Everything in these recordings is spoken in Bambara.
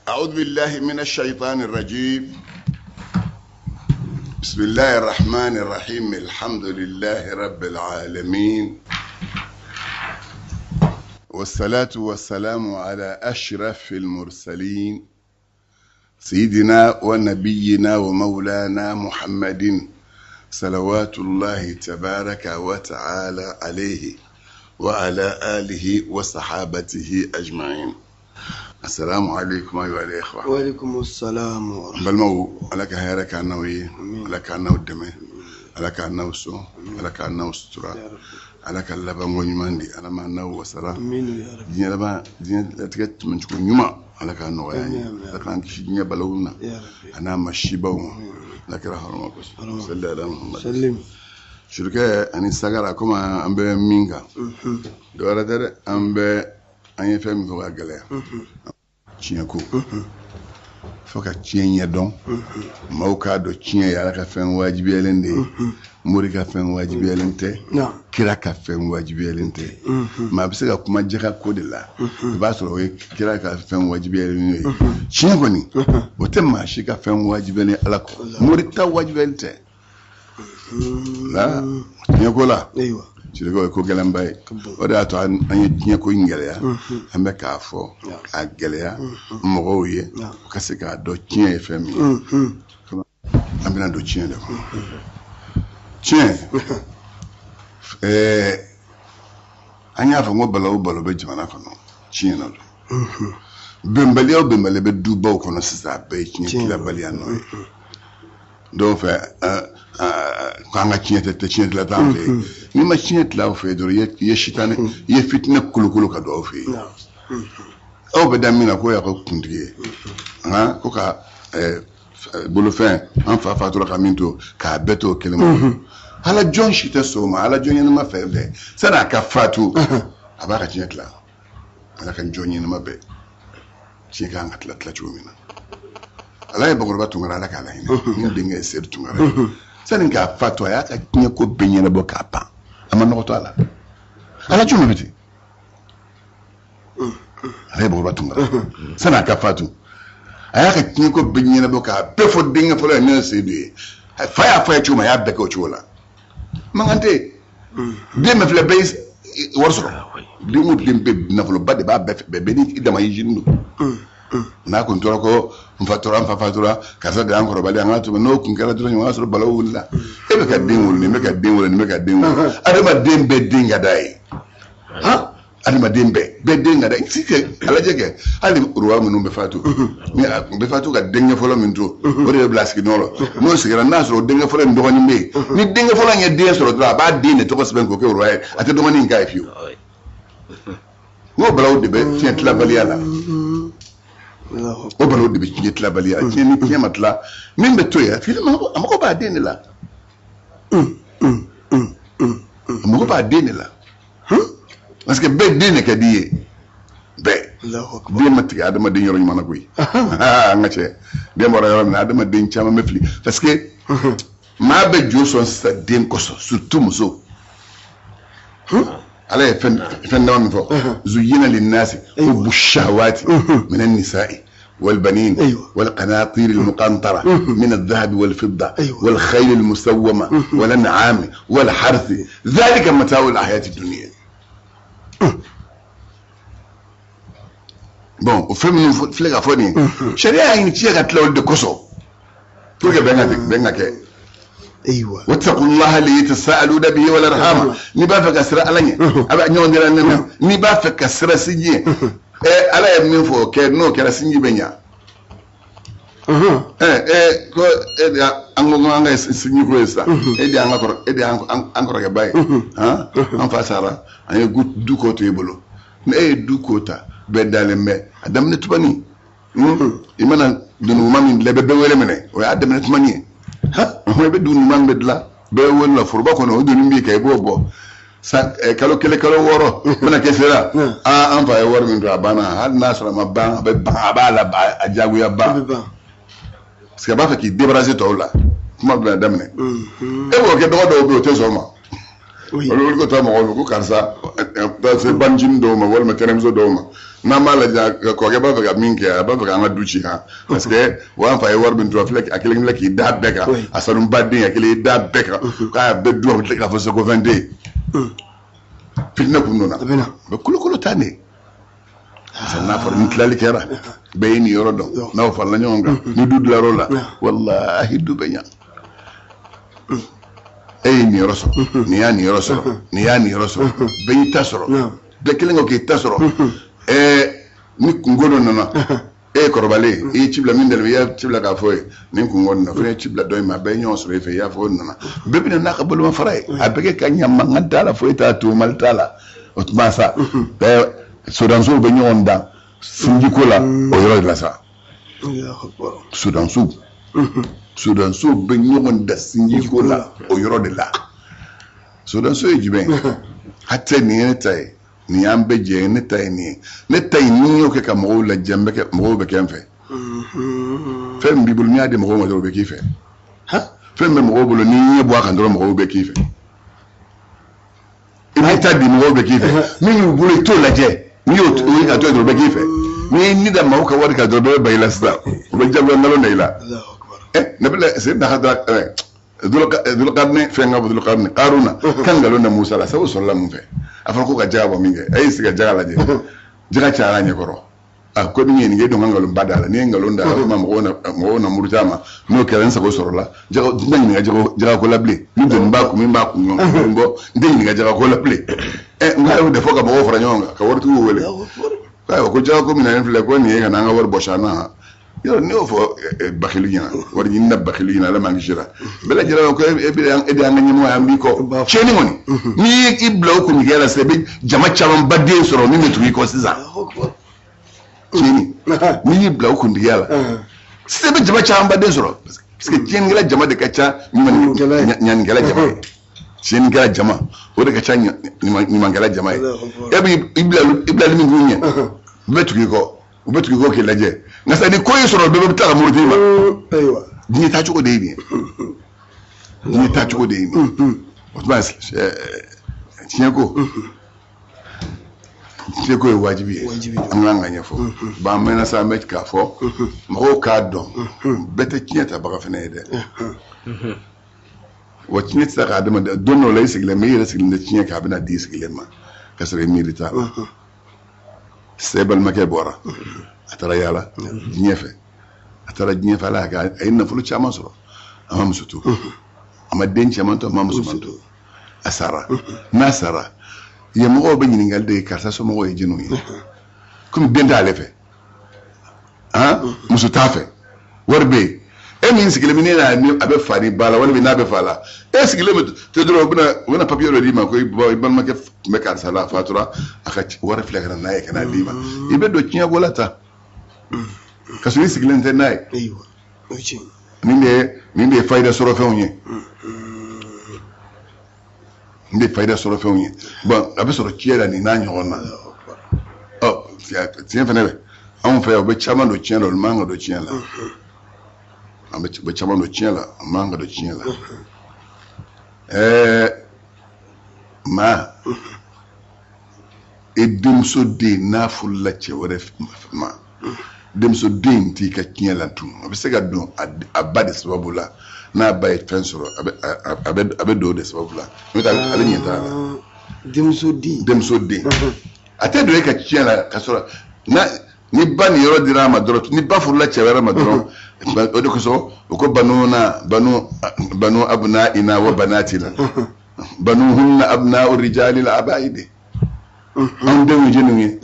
أعوذ بالله من الشيطان الرجيم بسم الله الرحمن الرحيم الحمد لله رب العالمين والصلاة والسلام على أشرف المرسلين سيدنا ونبينا ومولانا محمد صلوات الله تبارك وتعالى عليه وعلى آله وصحابته أجمعين السلام عليكم أيها الإخوة وعليكم السلام ورحمة balimaw ala ka hɛrɛ k'an n'aw ye ala k'an n'aw dɛmɛ ala k'an n'aw sɔn ala k'an n'aw sutura ala ka labanko ɲuman di ala m'an n'aw wasara آمين يا رب diɲɛ laban diɲɛ latigɛ tɛmɛcogo ɲuman ala k'a nɔgɔya an ye ala k'an kisi diɲɛ balawu na يا رب a n'a masibaw ma ala kira hɔrɔma kosɔn salli ala muhammad سلم surukɛ ani sagara komi an bɛ min kan dɔwɛrɛ tɛ dɛ an bɛ an ye fɛn min fɔ ka gɛlɛya tiɲɛ ko fo ka tiɲɛ ɲɛdɔn maaw k'a dɔn tiɲɛ ye ala ka fɛn wajibiyalen de ye mori ka fɛn wajibiyalen tɛ نعم kira ka fɛn wajibiyalen tɛ maa bɛ se ka kuma jaka ko de la i b'a sɔrɔ o ye kira ka fɛn wajibiyalen ye tiɲɛ kɔni o tɛ maa si ka fɛn wajibiyalen ala kɔ mori ta wajibiyalen tɛ la tiɲɛ ko la أيوة sirikɛ o ye ko gɛlɛnba ye o de y'a to an ye diɲɛ ko in gɛlɛya an bɛ k'a fɔ k'a gɛlɛya mɔgɔw ye u ka se k'a dɔn tiɲɛ ye fɛn min ye an bɛna don tiɲɛ de kɔnɔ tiɲɛ ɛɛ an y'a fɔ n ko balawu o balawu bɛ jamana kɔnɔ tiɲɛ nɔ don bɛnbaliya o bɛnbaliya bɛ dubaw kɔnɔ sisan a bɛɛ ye tiɲɛ tilabaliya nɔ ye dɔw fɛ k'an ka tiɲɛ tɛ tiɲɛ tila t'an fɛ yen n'i ma tiɲɛ tila aw fɛ yen dɔrɔn i ye sitanɛ i ye fitinɛ kolokolo ka don aw fɛ yen نعم aw bɛ da min na k'o y'a ka kuntigi ye han ko ka bolofɛn an fa fatura ka min to k'a bɛɛ to kelen bolo ala jɔn si tɛ sɔn o ma ala jɔn ɲɛnama fɛn fɛn sani a ka fatu a b'a ka tiɲɛ tila ala ka jɔn ɲɛnama bɛɛ tiɲɛ kan ka tila tila cogo min na ala ye bakɔrɔba tunkara ala k'a lahinɛ min denkɛ ye sedu tunkara ye sani k'a fatu a y'a ka tiɲɛ ko bɛɛ ɲɛnabɔ k'a ban a ma nɔgɔ to a la ala jɔn bɛ ten ala ye bakɔrɔba tunkara sani a ka fatu a y'a ka tiɲɛ ko bɛɛ ɲɛnabɔ k'a bɛɛ fɔ denkɛ fɔlɔ ye n'o ye sedu ye fa y'a fɔ a ye cogo min a y'a bɛɛ kɛ o cogo la mankan tɛ yen den bɛɛ filɛ bɛɛ ye wari sɔrɔ den o den bɛɛ nafoloba de b'a bɛɛ fɛ bɛɛ n'i dama ye jini don n'a kun tora ko n fa tora n fa fatura karisa de y'an kɔrɔbalen an ka to n'o kun kɛra dɔrɔn o y'a sɔrɔ balawu wulila e bɛ ka den wolo nin bɛ ka den wolo nin bɛ ka den wolo adamaden bɛɛ den ka d'a ye han adamaden bɛɛ bɛɛ den ka d'a ye si kɛ a lajɛ kɛ hali ruwa minnu bɛ fatu ni a kun bɛ fatu ka denkɛ fɔlɔ min to o de bɛ bila sigi nɔ la n'o sigira n'a sɔrɔ o denkɛ fɔlɔ in dɔgɔnin bɛ yen ni denkɛ fɔlɔ in ye den sɔrɔ dɔrɔn a b'a den de tɔgɔ sɛbɛn k'o kɛ ruwa ye a tɛ dɔgɔnin in k'a ye fiyewu n'o balawu de bɛ tiɲɛ tilabaliya la الله o balawu de bɛ tiɲɛ tilabaliya la tiɲɛ ni tiɲɛ ma tila min bɛ to yen a tigi mago a mago b'a den de la a mago b'a den de la parce que bɛɛ den de ka di i ye bɛɛ الله أكبر den ma tigɛ adamaden yɔrɔ ɲuman na koyi an ka cɛ den bɔra yɔrɔ min na adamaden caman bɛ fili parce que maa bɛ jo sɔn sisan den kosɔn surtout muso ala ye fɛn fɛn dama min fɔ zuyina linnasi hubbu shahawati min annisa'i والبنين أيوة. والقناطير المقنطرة من الذهب والفضة أيوة. والخيل المسومة والأنعام والحرث ذلك متاع الحياة الدنيا bon o fɛn minnu filɛ ka fɔ nin ye sariya ye tiɲɛ ka tila olu de kosɔn pour que bɛn ka bɛn ka kɛ أيوة واتقوا الله الذي تساءلون به والارham n'i b'a fɛ ka siran ala ɲɛ a bɛ ɲɔgɔn dira ne ma n'i b'a fɛ ka siran sinji ɲɛ ɛ ala ye min fɔ o kɛ n'o kɛra sinji bɛ ɲa ɛ ɛ ko e de an ko an ka sinji ko ye sisan e de y'an ka kɔrɔ e de y'an an kɔrɔkɛba ye han an fa sara an ye du ko to e bolo ni e ye du ko ta bɛɛ dalen bɛ a daminɛ tumani i mana doni ɲuman min dilan i bɛ bɛɛ wele minɛ o y'a daminɛ tumani ye i bɛ doni ɲuman bɛ dilan bɛɛ wele la foroba kɔnɔ o doni b'i kan i b'o bɔ san kalo kelen kalo wɔɔrɔ mana kɛ sera aa an fa ye wari min to a banna hali n'a sɔrɔ a ma ban a bɛ ban a b'a la a jagoya ban parce que a b'a fɛ k'i débarrasser tɔw la kuma bɛna daminɛ e b'o kɛ dɔgɔ dɔw bɛ yen o tɛ sɔn o ma olu ko taa mɔgɔw ko karisa taa se banicinin dɔw ma walima tɛnɛmuso dɔw ma N'an b'a lajɛ, kɔrɔkɛ b'a fɛ ka min kɛ, a b'a fɛ k'an ka du ci han, parce que wa an fa ye wari min to, a filɛ, a kelen filɛ k'i da bɛɛ kan. A sanuba den, a kelen y'i da bɛɛ kan k'a y'a bɛɛ dun, a bɛ tila k'a fɔ sisan ko fɛn tɛ yen. Fitinɛ kun donna. A bɛ na. A bɛ kolokolo tan de. Parce que n'a fɔra ni tilali kɛra, bɛɛ y'i niyɔrɔ dɔn, n'aw farala ɲɔgɔn kan, ni du dilar'o la, walahi du bɛ ɲa. E y'i niyɔrɔ sɔrɔ, nin y'a niyɔrɔ sɔrɔ, nin y'a niyɔrɔ sɔrɔ, bɛɛ y'i ta sɔrɔ, bɛɛ kelen kɔ k'i ta sɔrɔ. Ni kunko dɔ nana, e ye kɔrɔbalen, i ye ci bila min dɛmɛ, i y'a ci bila k'a fɔ ye nin kunko nana, fo i ye ci bila dɔ in ma, a bɛɛ ye ɲɔgɔn sɔrɔ e fɛ, i y'a fɔ o nana, bɛɛ bɛ na n'a ka bolomafara ye, a bɛ kɛ ka ɲa, mankan t'a la, foyi t'a la, tumali t'a la. O tuma sa, bɛɛ sodansow bɛ ɲɔgɔn dan sinjiko la o yɔrɔ de la sa. Sodansow, sodansow bɛ ɲɔgɔn dan sinjiko la o yɔrɔ de la. Sodanso ye jumɛn ye? Hatɛ, nin ye ne ta ye, nin y'an bɛɛ jɛ ye, ne ta ye nin ye, ne ta ye ni n y'o kɛ ka mɔgɔw lajɛ, n bɛ kɛ, mɔgɔw bɛ kɛ n fɛ. Fɛn min b'i bolo, n'i y'a di mɔgɔw ma dɔrɔn, o bɛ k'i fɛ. Fɛn bɛ mɔgɔw bolo, n'i ɲɛ bɔ a kan dɔrɔn, mɔgɔw bɛ k'i fɛ. I b'i ta di, mɔgɔw bɛ k'i fɛ. Min y'u bolo, i t'o lajɛ, n'i y'o ye ka to yen dɔrɔn, o bɛ k'i fɛ. N'i y'i ni da maaw ka wari kan dɔrɔn, bɛɛ bɛ ban i la sisan, u bɛ jagoya nkalon da i la. Nabila Seydina Hadara, Dulkarne, fɛn ka bɔ Dulkarne, Karuna ka nkalon da Musa la, sabu sɔrɔla mun fɛ? A fɔra ko ka jaga bɔ min kɛ, a y'i sigi ka jaga lajɛ, jaga cayara a ɲɛkɔrɔ. A ko min ye nin ye, e dun ka nkalon ba da la, n'i ye nkalon da la, o tuma mɔgɔw na muruti a ma. N'o kɛra, n sago sɔrɔla. Jaga n tɛ ɲininka jaga ko la bilen, ni doni b'a kun, min b'a kun ɲɔgɔn bɔ, n tɛ ɲininka jaga ko la bilen. N ko a y'o de fɔ ka mɔgɔw fara ɲɔgɔn kan, ka waritigiw wele. Ayiwa, ko jaga ko min na nin filɛ, ko nin ye ka n'an ka wari bɔsi an na. Yɔrɔ ne y'o fɔ bakilu ɲɛna, wari ɲini na bakilu ɲɛna, Ala m'an kisi la. Bɛɛ lajɛlen ko e bɛ e de y'an ka ɲɛmɔgɔ ye, an b'i kɔ. Tiɲɛni kɔni, n'i y'i bila o kuntigiya la sisan, i bɛ jama camanba den sɔrɔ min bɛ tugu i kɔ sisan. Tiɲɛni, n'i y'i bila o kuntigiya la sisan, i bɛ jama camanba den sɔrɔ, parce que tiɲɛnikɛla jama de ka ca ɲanikɛla jama ye. Tiɲɛnikɛla jama, o de ka ca ɲumankɛla jama ye. E b'i bilali min k'u ɲɛ, u bɛ tugu i kɔ, u bɛ tugu i kɔ k'i lajɛ. Nka sisan ni ko y'i sɔrɔ, bɛɛ bɛ taa ka muruti i ma. Diɲɛ taacogo de ye nin ye, diɲɛ taacogo de ye nin ye. O tuma tiɲɛ ko, tiɲɛ ko ye wajibi ye, an kan ka ɲɛfɔ. Bon, an mɛnna sa, an bɛ k'a fɔ mɔgɔw k'a dɔn, bɛɛ tɛ tiɲɛ tabaga fana ye dɛ. Wa tiɲɛ tɛ se ka adamaden, don dɔw la i sigilen bɛ, i yɛrɛ sigilen tɛ tiɲɛ kan, a bɛna di i sigilen ma ka sɔrɔ i miiri t'a la. Sɛ balimakɛ bɔra, a taara yaala diɲɛ fɛ, a taara diɲɛ fɛ, Ala y'a kɛ a ye nafolo caman sɔrɔ, a ma muso to, a ma den caman to, a ma musoman to, a sara. N'a sara, yen mɔgɔw bɛ ɲininkali de kɛ, karisa somɔgɔw ye jɔnniw ye? Komi den t'ale fɛ, han, muso t'a fɛ, wari bɛ yen, e min sigilen bɛ ne n'a a bɛ fa ni ba la, walima n'a bɛ fa la, e sigilen bɛ to dɔrɔn, u bɛna papiye dɔ d'i ma ko i balimakɛ tun bɛ karisa la, a fatura, a ka wari filɛ ka na n'a ye, ka n'a d'i ma. I bɛ don tiɲɛ ko la tan, ka sɔrɔ i sigilen tɛ n'a ye. Nin de ye fayida sɔrɔ fɛnw ye, nin de ye fayida sɔrɔ fɛnw ye. Bon, a bɛ sɔrɔ tiɲɛ la nin n'a ɲɔgɔn na. Ɔ tiɲɛ fana bɛ anw fɛ yan, u bɛ caman don tiɲɛ la, olu man ka don tiɲɛ la. An bɛ caman don tiɲɛ la, an man ka don tiɲɛ la. Maa, e denmuso den n'a furula cɛ wɛrɛ ma, denmuso den t'i ka tiɲɛ la tun. A bɛ se ka don a ba de sababu la, n'a ba ye fɛn sɔrɔ, a bɛ don o de sababu la, n'o tɛ ale ɲɛ t'a la. Denmuso den. Denmuso den. A tɛ don e ka tiɲɛ la ka sɔrɔ n'a ni ba nin yɔrɔ dira a ma dɔrɔn, ni ba furula cɛ wɛrɛ ma dɔrɔn, o de kosɔn u ko banuna banu banu abnaina wa banatina banuhunna abna'u rijali la abaidi. An denw ye jɔnniw ye?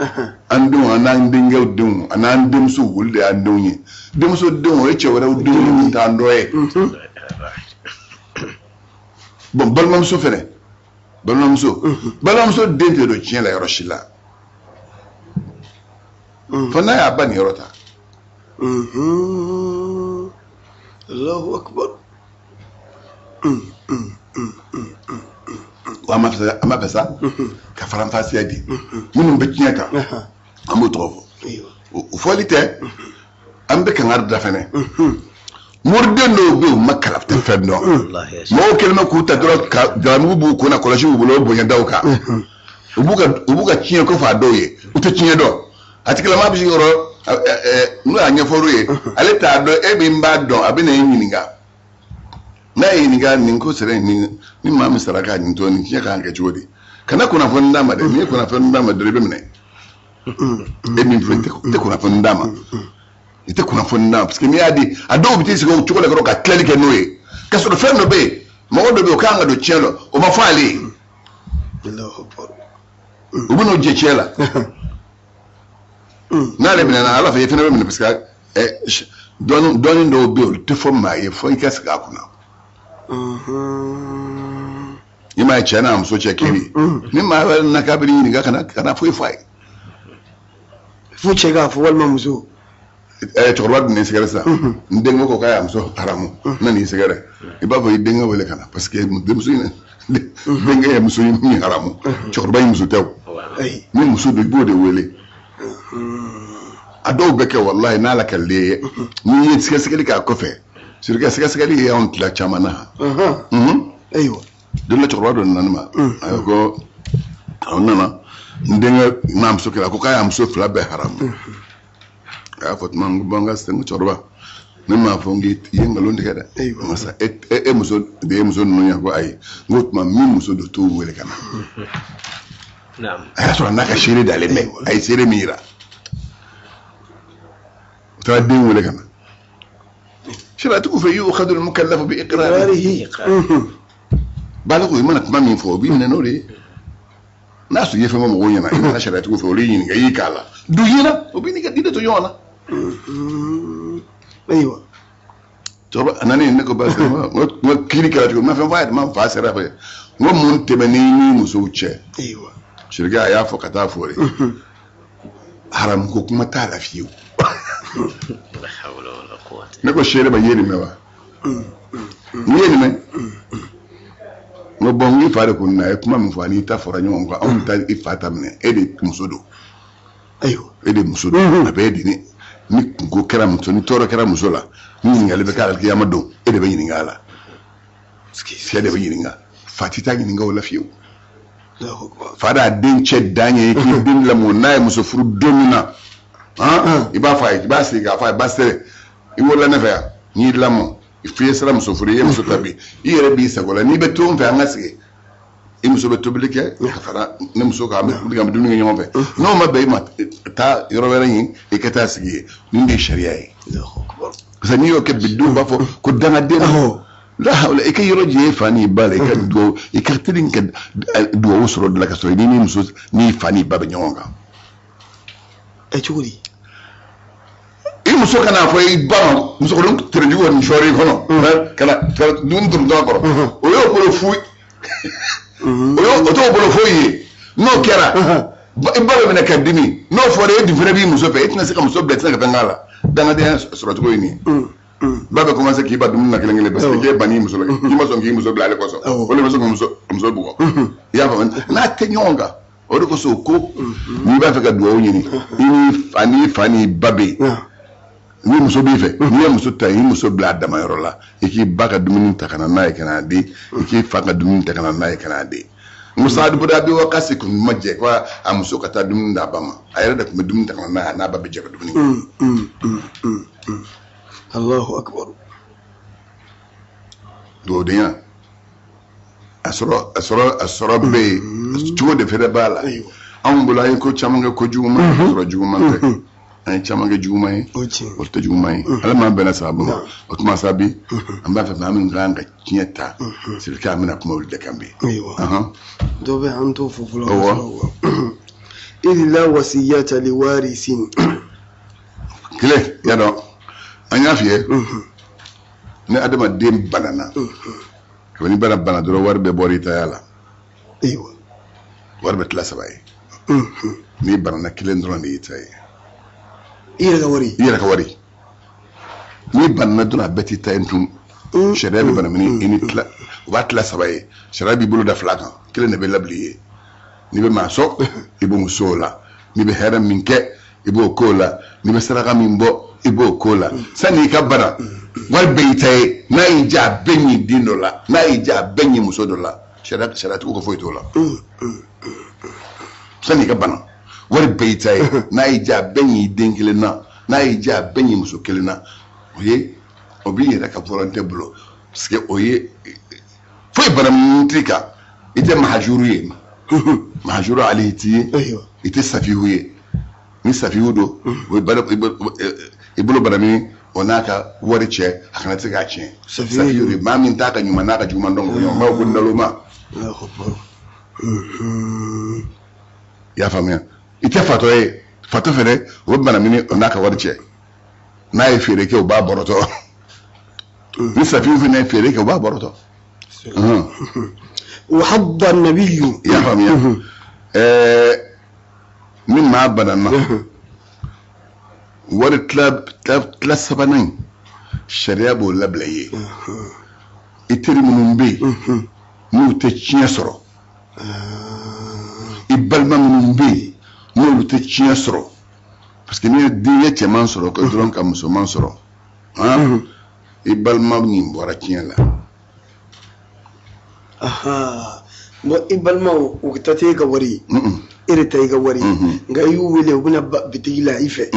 An denw, an n'an denkɛw denw, an n'an denmusow, olu de y'an denw ye. Denmuso denw, o ye cɛ wɛrɛw denw ye min t'an dɔ ye. Bon, balimamuso fɛnɛ, balimamuso den tɛ don tiɲɛ la yɔrɔ si la, fo n'a y'a ba nin yɔrɔ ta. Allahu akbar. An b'a fɛ sa ka faranfasiya di minnu bɛ tiɲɛ kan, an b'o tɔgɔ fɔ. O fɔli tɛ, an bɛ kangari da fɛnɛ. Moriden dɔw bɛ yen, u ma kalan tɛ fɛn dɔn. Mɔgɔw kɛlen bɛ k'u ta dɔrɔn, ka jalamugu b'u kun na, kɔlɔsi b'u bolo, o bonya da u kan. U b'u ka tiɲɛ ko fɔ a dɔw ye, u tɛ tiɲɛ dɔn. A tigilama bɛ sigi yɔrɔ n'o y'a ɲɛfɔr'u ye, ale t'a dɔn, e min b'a dɔn, a bɛ na e ɲininka. N'a ye ɲininka nin ko sɛrɛ nin ni maa min sara k'a nin to nin tiɲɛ kan kɛ cogo di, kana kunnafoni d'a ma dɛ. N'i ye kunnafoni d'a ma dɔrɔn, i bɛ minɛ. E min filɛ, i tɛ kunnafoni d'a ma, i tɛ kunnafoni d'a ma, parce que n'i y'a di, a dɔw bɛ t'i sigi o cogo la dɔrɔn ka tilali kɛ n'o ye, k'a sɔrɔ fɛn dɔ bɛ yen, mɔgɔ dɔ bɛ yen, o kan ka don tiɲɛ la, o ma fɔ ale ye. U bɛ n'o jɛ tiɲɛ la. N'ale minɛna ala fɛ, i fana bɛ minɛ, parce que dɔɔni dɔw bɛ yen, olu tɛ fɔ maa ye fo i ka sigi a kunna. I m'a ye, cɛ n'a muso cɛ kiri, ni maa wɛrɛ nana k'a bɛ ɲininka, kana foyi fɔ a ye. Fo cɛ k'a fɔ walima muso. Cɛkɔrɔba dun sɛgɛrɛ sisan, n denkɛ ko k'a y'a muso haramu, n nan'i sɛgɛrɛ, i b'a fɔ i denkɛ wele ka na, parce que denmuso in, denkɛ ye muso min haramu, cɛkɔrɔba in muso tɛ o. Ni muso don, i b'o de wele. A dɔw bɛ kɛ, walahi, n'ala ka le ye, n'i ye sɛgɛsɛgɛli k'a kɔfɛ, surtout sɛgɛsɛgɛli ye anw tila caman na. Ayiwa. Don dɔ, cɛkɔrɔba dɔ nana ne ma, a ko a nana n denkɛ n'a muso kɛra, a ko k'a y'a muso fila bɛɛ haramu. A y'a fɔ tuma n ko bɔn, n ka n ko cɛkɔrɔba, ne m'a fɔ n k'i ye nkalon tigɛ dɛ. Masa, e muso de ye muso ninnu ye? Ko ayi. N ko tuma min muso don, t'o wele ka na. A y'a sɔrɔ a n'a ka seere dalen bɛ, a ye seere min yira, u taara den wele ka na. Sariatigiw fɛ, yu'khadhu al-mukallafu bi iqrarihi. Baliku, i mana kuma min fɔ, o b'i minɛ n'o de ye. N'a sɔrɔ i ye fɛn fɔ mɔgɔw ɲɛna, i nana sariatigiw fɛ, olu y'i ɲininka, i y'i k'a la don ɲɛna, o b'i n'i ka diinɛ to ɲɔgɔn na. Ayiwa. Cɛkɔrɔba a nana, ne ko baasi tɛ, n ko kiiri kɛra cogo min, n ma fɛn fɔ a ye, n ma fa sera fɛ, n ko mun tɛmɛn'i ni musow cɛ? Sirikɛ, a y'a fɔ ka taa fɔ de, haramu ko kuma t'a la fiyewu. Ne ko seere ma, i ye nin mɛn wa? N'i ye nin mɛn, n ko bɔn, n k'i fa de ko na, a ye kuma min fɔ, a n'i ta fɔra ɲɔgɔn kɔ, anw ta i fa ta minɛ, e de muso don. Ayiwa. E de muso don, a bɛ e de ni kunko kɛra muso, ni tɔɔrɔ kɛra muso la, ni ɲininkali bɛ k'a la kiyama don, e de bɛ ɲininka a la, cɛ de bɛ ɲininka, fa tɛ taa ɲininka o la fiyewu. Fa d'a den cɛ dan ye k'i den lamɔ, n'a ye muso furu don min na, han, i b'a fɔ a ye, i b'a sigi k'a fɔ a ye, baasi tɛ, i wolola ne fɛ yan, n y'i lamɔ, f'i ye sira muso furu, i ye muso ta bi, i yɛrɛ b'i sago la, n'i bɛ to n fɛ, an ka sigi, i muso bɛ tobili kɛ ka fara ne muso kan, an bɛ wuli ka dumuni kɛ ɲɔgɔn fɛ. N'o ma bɛn i ma, taa yɔrɔ wɛrɛ ɲini, i ka taa sigi yen. Nin de ye sariya ye, parce que n'i y'o kɛ bi, denw b'a fɔ ko dangaden la hawla. I ka yɔrɔ jɛ i fa n'i ba la, i ka dugawu, i ka teli ka dugawu sɔrɔ de la, ka sɔrɔ i ni muso n'i fa n'i ba bɛ ɲɔgɔn kan. Ɛ, cogo di? I muso kana fɔ i ba ma, musokɔrɔnin tɛrɛjugu nin sɔɔri kɔnɔ ka na dumuni tɔrɔ kɔrɔ, o y'o bolo fu, o y'o o t'o bolo foyi ye. N'o kɛra, i ba bɛ minɛ ka dimi. N'o fɔra e dun fana b'i muso fɛ, e tɛna se ka muso bila, i tɛna ka fɛn k'a la. Dangadenya sɔrɔcogo ye nin ye. Ba bɛ commencer k'i ba dumuni na kelen kelen, parce que k'e banni muso la, k'i ma sɔn k'i muso bila ale kɔsɔn, o de bɛ se ka muso bugɔ. I y'a faamu? N'a tɛ ɲɔgɔn kan, o de kosɔn ko n'i b'a fɛ ka dugawu ɲini, i ni fa n'i fa n'i ba bɛ yen, ni muso b'i fɛ, n'i ye muso ta, i muso bila a damayɔrɔ la, i k'i ba ka dumuni ta ka na n'a ye ka n'a di, i k'i fa ka dumuni ta ka na n'a ye ka n'a di. Musa bun Abi Wakasi kun ma jɛ ko a muso ka taa dumuni d'a ba ma, a yɛrɛ de tun bɛ dumuni ta ka na n'a ye, a n'a ba bɛ jɛ ka dumuni kɛ. Allahu akbar. Dugawudenya, a sɔrɔ bɛ yen cogo de fɛnɛ b'a la. Anw bolo, an ye ko caman kɛ ko juguman ye, sɔrɔ juguman tɛ, an ye caman kɛ juguman ye, o tɛ juguman ye. Ala m'an bɛnna sababu ma. O tuma sa, bi an b'a fɛ maa min kan ka tiɲɛ ta, sirikɛ, an bɛna kuma olu de kan bi. Ayiwa, dɔ bɛ an t'o fɔ fɔlɔ. Idh la wasiyata li warisin. Kile y'a dɔn, an y'a f'i ye, ni adamaden banana, kabini bana bana dɔrɔn, wari bɛɛ bɔra i taya la. Wari bɛ tila saba ye, n'i banana, kelen dɔrɔn de y'i ta ye. I yɛrɛ ka wari. I yɛrɛ ka wari, n'i banana dɔrɔn, a bɛɛ t'i ta ye tun. Sariya bɛ bana min i ni tila, u b'a tila saba ye, sariya b'i bolo da fila kan, kelen de bɛ labila i ye. N'i bɛ maa sɔn, i b'o muso la, n'i bɛ hɛrɛ min kɛ, i b'o k'o la, n'i bɛ saraka min bɔ, i b'o k'o la. Sanni i ka bana, wari bɛɛ y'i ta ye. N'a y'i diya, a bɛɛ ɲi den dɔ la, n'a y'i diya, a bɛɛ ɲi muso dɔ la, sariya, sariatigiw ka foyi t'o la. Sanni i ka bana, Wari bɛɛ y'i ta ye. N'a y'i diya a bɛɛ ɲi den kelen na, n'a y'i diya a bɛɛ ɲi muso kelen na, o ye o b'i yɛrɛ ka volonté bolo, parce que o ye foyi bana t'i kan. I tɛ mahajuru ye, mahajuru alayhi t'i ye. I tɛ safihu ye. Ni safihu don, o ye i bolo bana min o n'a ka wari cɛ, a kana se k'a tiɲɛ. Safihu de maa min t'a ka ɲuman n'a ka juguman dɔn, o b'a fɔ ko naloma. I y'a faamuya? I tɛ fatɔ ye. Fatɔ fɛnɛ, o bɛ bana min o n'a ka wari cɛ, n'a ye feere kɛ, o b'a bɔrɔtɔ. Ni safihu fɛnɛ ye feere kɛ, o b'a bɔrɔtɔ. Wa nabiyyu. I y'a faamuya? Ni maa banana, wari tila sabanan in, sariya b'o labila i ye. I teri minnu bɛ yen n'u tɛ tiɲɛ sɔrɔ, i balima minnu bɛ yen n'olu tɛ tiɲɛ sɔrɔ, parce que n'i ye den ye cɛman sɔrɔ ka dɔrɔn ka musoman sɔrɔ, i balima nin bɔra tiɲɛ la. Bon, i balimaw, u ta tɛ e ka wari ye, e de ta y'i ka wari ye, nka i y'u wele, u bɛna bitigi la i fɛ.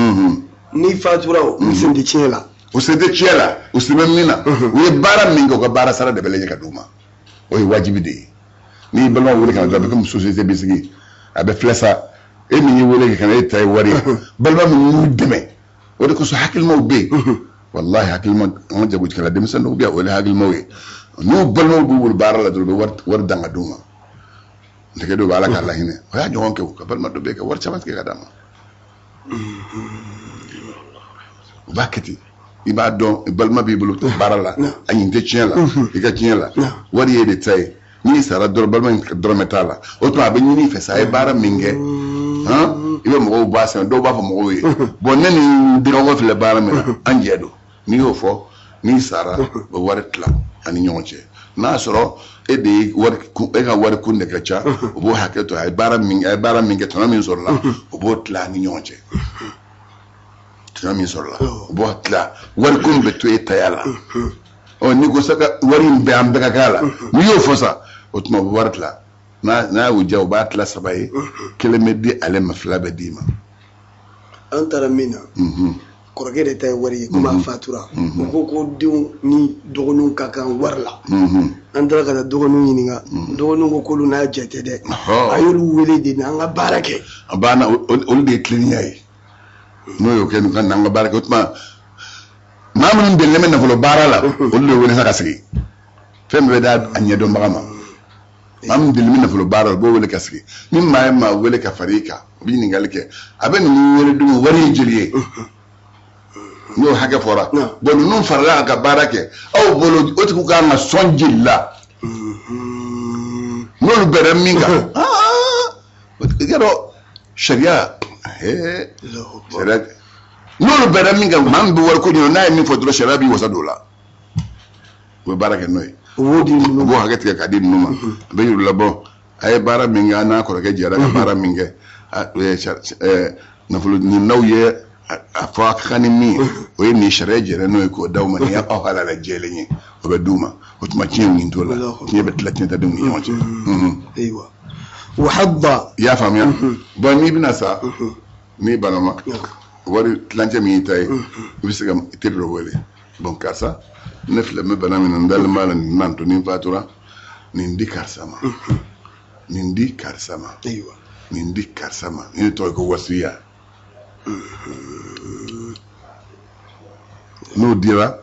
N'i fatura, u sen tɛ tiɲɛ la. U sen tɛ tiɲɛ la, u sen bɛ min na, u ye baara min kɛ, u ka baara sara de bɛ lajɛ ka d'u ma. O ye wajibi de ye. N'i balima wele ka na dɔrɔn, a bɛ komi société bɛ sigi, a bɛ filɛ sa, e min y'i wele ka na, e ta ye wari ye. Balima min y'u dɛmɛ, o de kosɔn hakilimaw bɛ yen. Walahi, hakilima, an ka jagokɛla denmisɛnnin dɔw bɛ yan, o ye hakilimaw ye. N'u balimaw b'u bolo baara la dɔrɔn, u bɛ wari dan ka d'u ma. N terikɛ dɔ bɛ, Ala k'a lahinɛ, o y'a ɲɔgɔn kɛ, o ka balima dɔ bɛ yen ka wari caman tigɛ ka d'a ma. U b'a kɛ ten. I b'a dɔn, i balima b'i bolo baara la, a ɲin tɛ tiɲɛ la, i ka tiɲɛ la, wari ye de ta ye. N'i sara dɔrɔn, balima in dɔrɔmɛ t'a la. O tuma a bɛ ɲini i fɛ sa, a ye baara min kɛ, i bɛ mɔgɔw bɔ a sɛmɛ. Dɔw b'a fɔ mɔgɔw ye: bɔn, ne ni n dɔgɔkɛ filɛ baara min na, an jɛ don. N'i y'o fɔ, n'i sara, u bɛ wari tila ani ɲɔgɔn cɛ. N'a sɔrɔ e de ye wari kun, e ka wari kun de ka ca, u b'o hakɛ to. A ye baara min kɛ, tɔnɔ min sɔrɔla, u b'o tila ani ɲɔgɔn cɛ. Tɔnɔ min sɔrɔla, u b'o tila, wari kun bɛ to e taya la. Ɔ, n'i ko sa ka wari in bɛɛ, an bɛɛ ka k'a la, n'i y'o fɔ sa, o tuma u bɛ wari tila. N'a y'u diya, u b'a tila saba ye: kelen bɛ di ale ma, fila bɛ d'i ma. An taara min na, kɔrɔkɛ de ta ye wari ye, komi a fatura, u ko ko denw ni dɔgɔninw ka kan wari la. An taara ka taa dɔgɔninw ɲininka, dɔgɔninw ko k'olu n'a jɛ tɛ dɛ, a y'olu wele de n'an ka baara kɛ. A banna. Olu de ye tilennenya ye. N'o y'o kɛ, ka n'an ka baara kɛ, o tuma maa minnu delilen bɛ nafolo baara la, olu de wele sa ka sigi. Fɛn bɛɛ bɛ d'a a ɲɛdɔnbaga ma. Maa min delilen bɛ nafolo baara la, u b'o wele ka sigi. Ni maa ye maa wele ka fara i kan, u bɛ ɲininkali kɛ: a bɛ ninnu wele dun, wari ye joli ye? N'o hakɛ fɔra, bɔn, ninnu farala ka baara kɛ aw bolo, o tigiw kan ka sɔn jeli la? N'olu bɛnna min kan, i y'a dɔn sariya, sariya, n'olu bɛnna min kan, maa min bɛ wari ko ɲɛna, n'a ye min fɔ dɔrɔn, sariya b'i wasa don o la. U bɛ baara kɛ n'o ye. U b'o di ninnu U b'o hakɛ tigɛ k'a di ninnu ma. A bɛ yir'u la: bɔn, a ye baara min kɛ, an n'a kɔrɔkɛ jɛra ka baara min kɛ, nafolo ɲininaw ye a fɔ a ka kan ni min ye, o ye nin, sariya jɛra n'o ye k'o d'aw ma. Nin ye aw halala jɛlen ye, o bɛ d'u ma. O tuma tiɲɛ nin t'o la, tiɲɛ bɛ tila tiɲɛtadenw ni ɲɔgɔn cɛ. Ayiwa, wa hadda. I y'a faamuya? Bɔn, n'i bɛna sa, n'i banama, wari tilancɛ min y'i ta ye, i bɛ se ka i teri dɔ wele: bɔn, karisa, ne filɛ n bɛ bana min na, n dalen b'a la, nin na to ni n fatura, nin di karisa ma, nin di karisa ma, nin di karisa ma. Nin de tɔgɔ ye ko wasiya. N'o dira,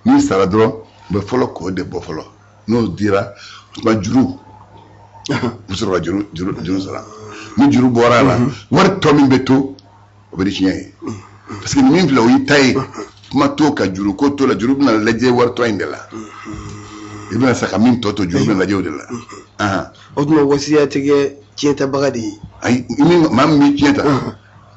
n'i sara dɔrɔn, u bɛ fɔlɔ k'o de bɔ fɔlɔ. N'o dira, o tuma juru, u bɛ sɔrɔ ka juru sara. Ni juru bɔra a la, wari tɔ min bɛ to, o bɛ di tiɲɛ ye, parce que nin min filɛ, o y'i ta ye. Kuma t'o ka juru ko t'o la. Juru bɛna lajɛ wari tɔ in de la. I bɛna sa ka min tɔ to, juru bɛna lajɛ o de la. O tuma wasiya tɛ kɛ tiɲɛtabaga de ye? Ayi, ni maa min b'i tiɲɛ ta,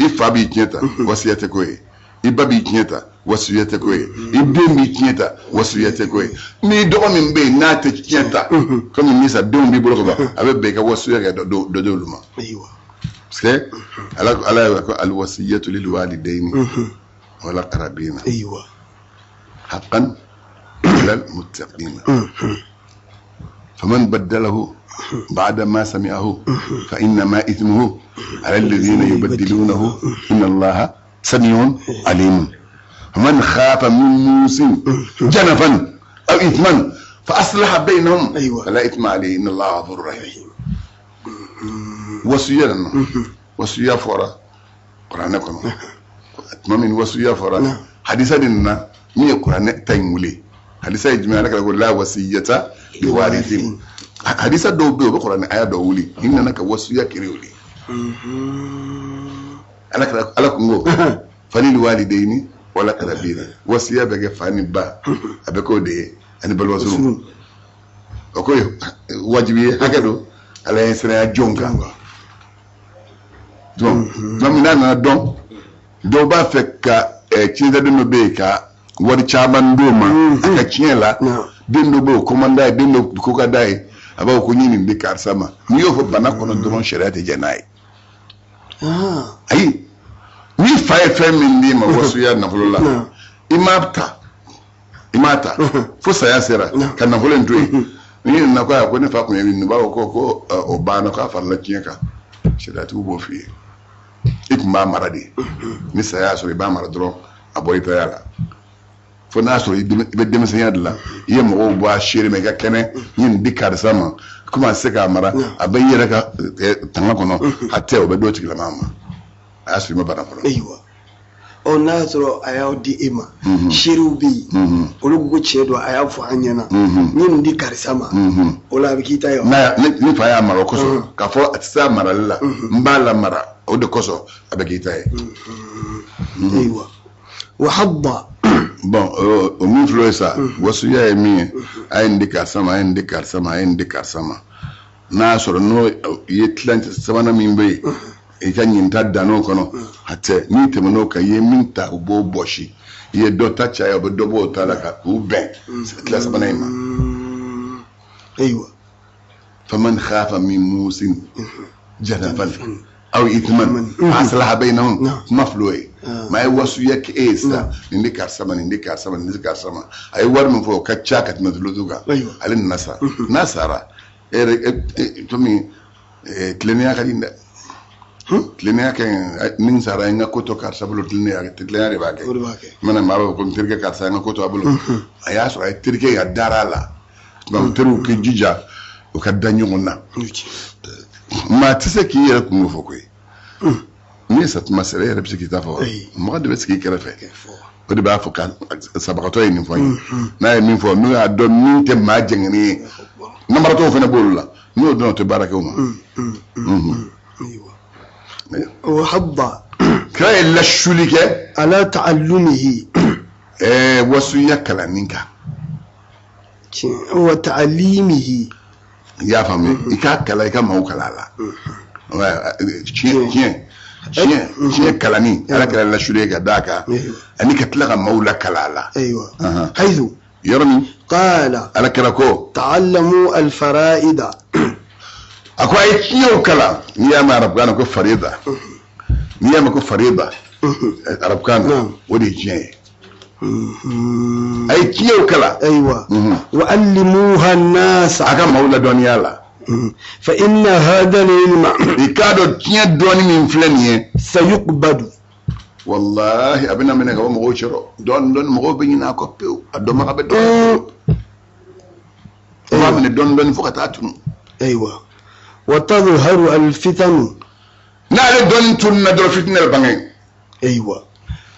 i fa b'i tiɲɛ ta, wasiya tɛ k'o ye. I ba b'i tiɲɛ ta, wasiya tɛ k'o ye. I den b'i tiɲɛ ta, wasiya tɛ k'o ye. N'i dɔgɔ min bɛ yen n'a tɛ tiɲɛ ta, komi ni sa denw b'i bolo ka ban, a bɛ bɛn i ka wasiya kɛ dɔ d'olu ma. Parce que Ala y'a ko: alwasiyatu lil walidayni wal aqrabina haqqan alal muttaqina. Faman baddalahu ba'da ma sami'ahu fa innama ithmuhu ala alladhina yubaddilunahu inna Allaha sami'un alimun. Faman khafa min musin janafan aw ithman fa aslaha bainahum fala ithma alayhi inna Allaha ghafurur rahim. Wasuya nana, wasuya fɔra kuranɛ kɔnɔ. Tuma min wasuya fɔra, hadisa de nana min ye kuranɛ ta in wele. Hadisa ye jumɛn? Ala kɛra ko la wasiyata li warithin. Hadisa dɔw bɛ yen, o bɛ kuranɛ aya dɔw wuli. I nana ka wasuya kiri wuli. Ala kɛra ala kun ko falil walidayni wal aqrabina. Wasiya bɛ kɛ fa ni ba, a bɛ k'o de ye ani balimasurun. O ko ye wajibi ye, hakɛ don ala ye siranya jɔnw kan. Donc tuma min n'a nana dɔn, dɔw b'a fɛ ka tiɲɛtaden dɔ bɛ yen ka wari caman d'o ma a ka tiɲɛ la. Den dɔ bɛ yen, o ko man d'a ye, den dɔ ko ka d'a ye, a b'a fɔ ko n ye nin di karisa ma. N'i y'o fɔ bana kɔnɔ dɔrɔn, sariya tɛ jɛn n'a ye. Ayi, n'i fa ye fɛn min d'i ma wasuya nafolo la, i m'a ta, i m'a ta fo saya sera ka nafolo in to yen, n'i nana ko ko ne fa kun ye nin, b'a fɔ ko o banna, k'a farala tiɲɛ kan, sariyatigiw b'o f'i ye. I tun b'a mara de, ni saya y'a sɔrɔ i b'a mara dɔrɔn, a bɔ i taya la. Fo n'a sɔrɔ i bɛ denmisɛnya de la, i ye mɔgɔw bɔ a seere ma, i ka kɛnɛ, n ye nin di karisa ma, komi a tɛ se k'a mara, a bɛ i yɛrɛ ka tanga kɔnɔ, a tɛ, o bɛ d'o tigilamaa ma. A y'a sɔrɔ i ma bana fɔlɔ. Ayiwa, ɔ n'a y'a sɔrɔ a y'aw di e ma, seerew bɛ yen, olu ko tiɲɛ don, a y'a fɔ an ɲɛna, n ye nin di karisa ma, o la a bɛ k'i ta ye wa? Ni fa y'a mara o kosɔn, k'a fɔ a tɛ se a marali la, n b'a la mara o de kosɔn, a bɛ k'i ta ye. Ayiwa, wa hadda. Bon, o min filɛ ye sa, wasuya ye min ye, a ye nin di karisa ma, a ye nin di karisa ma, a ye nin di karisa ma. N'a y'a sɔrɔ n'o ye tilancɛ sabanan min bɛ yen, i ka ɲinta dann'o kɔnɔ, a tɛ n'i tɛmɛn'o kan, i ye min ta, o b'o bɔsi, i ye dɔ ta caya, o bɛ dɔ bɔ o ta la ka k'u bɛn tila sabanan in ma. Ayiwa. Faman khafa min musin janafan aw ithman aslaha bainahum. Kuma filɛ ye, maa ye wasuya kɛ e ye sisan, nin di karisa ma, nin di karisa ma, nin di karisa ma, a ye wari min fɔ, o ka ca ka tɛmɛ tulutu kan, ale nana sa. N'a sara, e yɛrɛ komi tilennenya ka di dɛ, tilennenya kɛ ɲi, ni n sara, n ka ko to karisa bolo, tilennenya de b'a kɛ. N mana maa b'a fɔ ko n terikɛ karisa, n ka ko to a bolo, a y'a sɔrɔ a ye terikɛ a dara a la. Donc teriw k'i jija u ka da ɲɔgɔn na. Maa tɛ se k'i yɛrɛ kungo fɔ koyi. N'i ye satuma sera, e yɛrɛ bɛ se k'i ta fɔ wa? Mɔgɔ de bɛ sigi i kɛrɛfɛ, o de b'a fɔ ka sabagatɔ ye nin fɔ n ye. N'a ye min fɔ, n'o y'a dɔn min tɛ maa jɛngɛnen ye, namaratɔw fana b'olu la, n'o dɔn o tɛ baara kɛ o ma. Wa hadda. Kira ye lasuli kɛ ala ta'allumihi, wasuya kalanni kan. Wa ta'alimihi. I y'a faamu, i k'a kalan, i ka maaw kalan a la. Tiɲɛ tiɲɛ tiɲɛ tiɲɛ kalanni, ala kɛra lasuli ye ka d'a kan, ani ka tila ka maaw la kalan a la. Ayiwa, haythu. Yɔrɔ min qala. Ala kɛra ko ta'allamu al-fara'ida. A ko a ye tiɲɛw kalan. N'i y'a mɛn arabukan na ko farida, n'i y'a mɛn ko farida arabukan na, o de ye tiɲɛ ye. A ye tiɲɛw kalan. Ayiwa, wa allimuha an-nasa. A ka maaw ladɔnniya la. Fa inna hadha al-ilma. I k'a dɔn tiɲɛ dɔɔni min filɛ nin ye, sayuqbadu. Wallahi, a bɛna minɛ ka bɔ mɔgɔw cɛrɔ dɔɔni dɔɔni, mɔgɔw bɛ ɲinɛ a kɔ pewu, a dɔnbaga bɛ dɔɔni, u b'a minɛ dɔɔni dɔɔni fo ka taa tunu. Ayiwa, wa tadhharu al-fitanu. N'ale dɔɔni tununa dɔrɔn, fitinɛ bɛ bange. Ayiwa,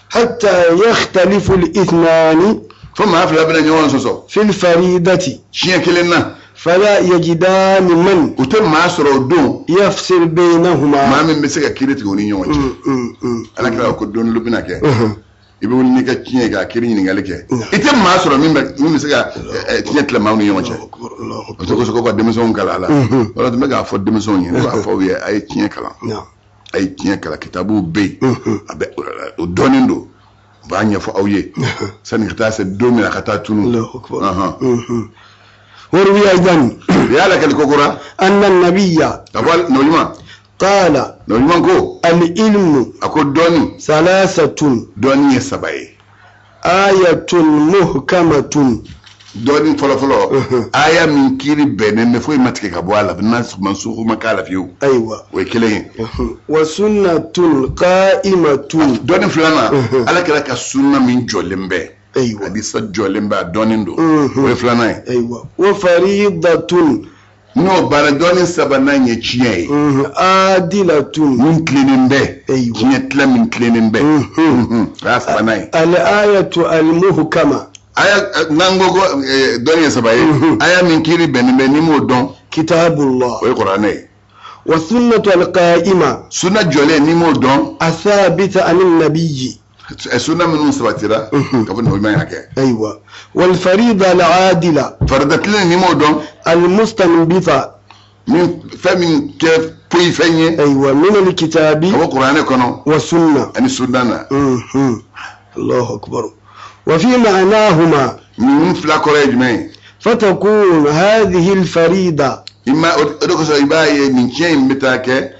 hatta yakhtalifu al-ithnani. Fo maa fila bɛna ɲɔgɔn sɔsɔ. Fi al-faridati. Siɲɛ kelen na. Fala yajidani man. U tɛ maa sɔrɔ o don. Yafsil baynahuma. Maa min bɛ se ka kiiri tigɛ u ni ɲɔgɔn cɛ. Ala kɛra ko don dɔ bɛna kɛ, i bɛ wuli n'i ka tiɲɛ ye k'a kiiri ɲininkali kɛ, i tɛ maa sɔrɔ min bɛ se ka tiɲɛ tila maaw ni ɲɔgɔn cɛ. O tɛ ko ka denmisɛnw kalan a la. O la tun bɛ k'a fɔ denmisɛnw ye, ne b'a fɔ aw ye, a ye tiɲɛ kalan, a ye tiɲɛ kalan. Kitabuw bɛ yen, a bɛ o dɔnnen don, u b'a ɲɛfɔ aw ye sani ka taa se don min na ka taa tunu. وروي أيضا. يا لك الكوكورا. أن النبي. أقول نوجما. قال. نوجما كو. العلم. أقول دوني. ثلاثة. دوني سبعي. آية محكمة. Dɔɔni fɔlɔfɔlɔ, aya min kiiri bɛnnen bɛ, foyi ma tigɛ ka bɔ a la, n'a mansuhu ma k'a la fiyewu. Ayiwa. O ye kelen ye. Wa sunnatun qa'imatun. Dɔɔni filanan, Ala kira ka sunna min jɔlen bɛ. Ayiwa. Hadisa jɔlen bɛ, a dɔɔnin don. O ye filanan ye. Ayiwa, wa faridatun. N'o banna, dɔɔni sabanan ye tiɲɛ ye. Adilatun. Min tilennen bɛ. Ayiwa. Tiɲɛ tila min tilennen bɛ, o y'a sabanan ye. Al ayatu al muhkama. Aya, n'an ko ko dɔnni ye saba ye, aya min kiiri bɛnnen bɛ, n'i m'o dɔn, Kitabullah. O ye kuranɛ ye. Wa sunnatu al qa'ima. Sunna jɔlen, n'i m'o dɔn, athabita an nabiyyi. Sunna minnu sabatira ka fɔ nin y'a kɛ. Ayiwa, wal farida al adila. Farida tilen, n'i m'o dɔn, al mustanbita. Min fɛn min kɛ poyi fɛn ye. Ayiwa, min al kitabi. Ka bɔ kuranɛ kɔnɔ. Wa sunna. Ani sunna na. Allahu akbar, wa fi ma'nahuma. Ninnu fila kɔrɔ ye jumɛn ye? Fatakun hadhihi al farida. I ma o de kosɔn, i b'a ye nin tiɲɛ in bɛ taa kɛ.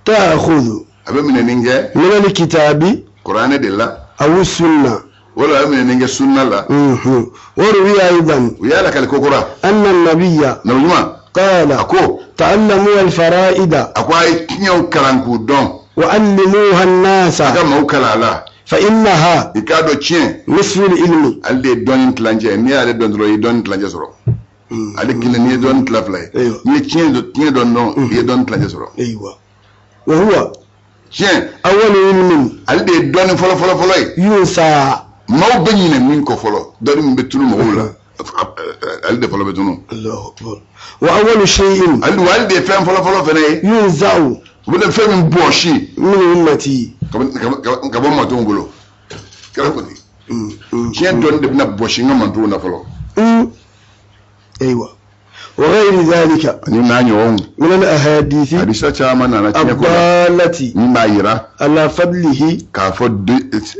Ta'khudhu. A bɛ minɛ nin kɛ. Min al kitabi. Kuranɛ de la. Aw sunna. Wala a bɛ minɛ nin kɛ sunna la. Wa ruwiya aidan. U y'a lakali kokura. Anna an-nabiyya. Nabi ɲuman. Qala. A ko. Ta'allamu al-fara'ida. A ko a ye tiɲɛw kalan k'u dɔn. Wa allimuha an-nasa. A ka maaw kalan a la. Fa innaha. I k'a dɔn tiɲɛ. Nisfu al-ilmi. Ale de ye dɔnni tilancɛ ye. N'i y'ale dɔn dɔrɔn, i ye dɔnni tilancɛ sɔrɔ. Ale kelen, n'i ye dɔnni tila fila ye, n'i ye tiɲɛ dɔn dɔn, i ye dɔnni tilancɛ sɔrɔ. Ayiwa, wa huwa. Tiɲɛ. Awwalu ilmin. Ale de ye dɔnni fɔlɔ fɔlɔ fɔlɔ ye. Yunsa. Maaw bɛ ɲinɛ min kɔ fɔlɔ, dɔnni min bɛ tunu mɔgɔw la, ale de fɔlɔ bɛ tunu. Allahu akbar, wa awwalu shay'in. Ale, wa ale de ye fɛn fɔlɔ fɔlɔ fɛnɛ ye. Yunza'u. U bɛna fɛn min bɔsi. Min ummati. Ka bɔ mantonw bolo, kɛra ko ten. Tiɲɛ dɔnni de bɛna bɔsi n ka mantonw na fɔlɔ. Ayiwa, wa ghayri dhalika. Ani n'a ɲɔgɔnw. Min al-ahadith. Hadisa caman nana tiɲɛ ko la. Ad-dallati. Min b'a yira. Ala fadlihi. K'a fɔ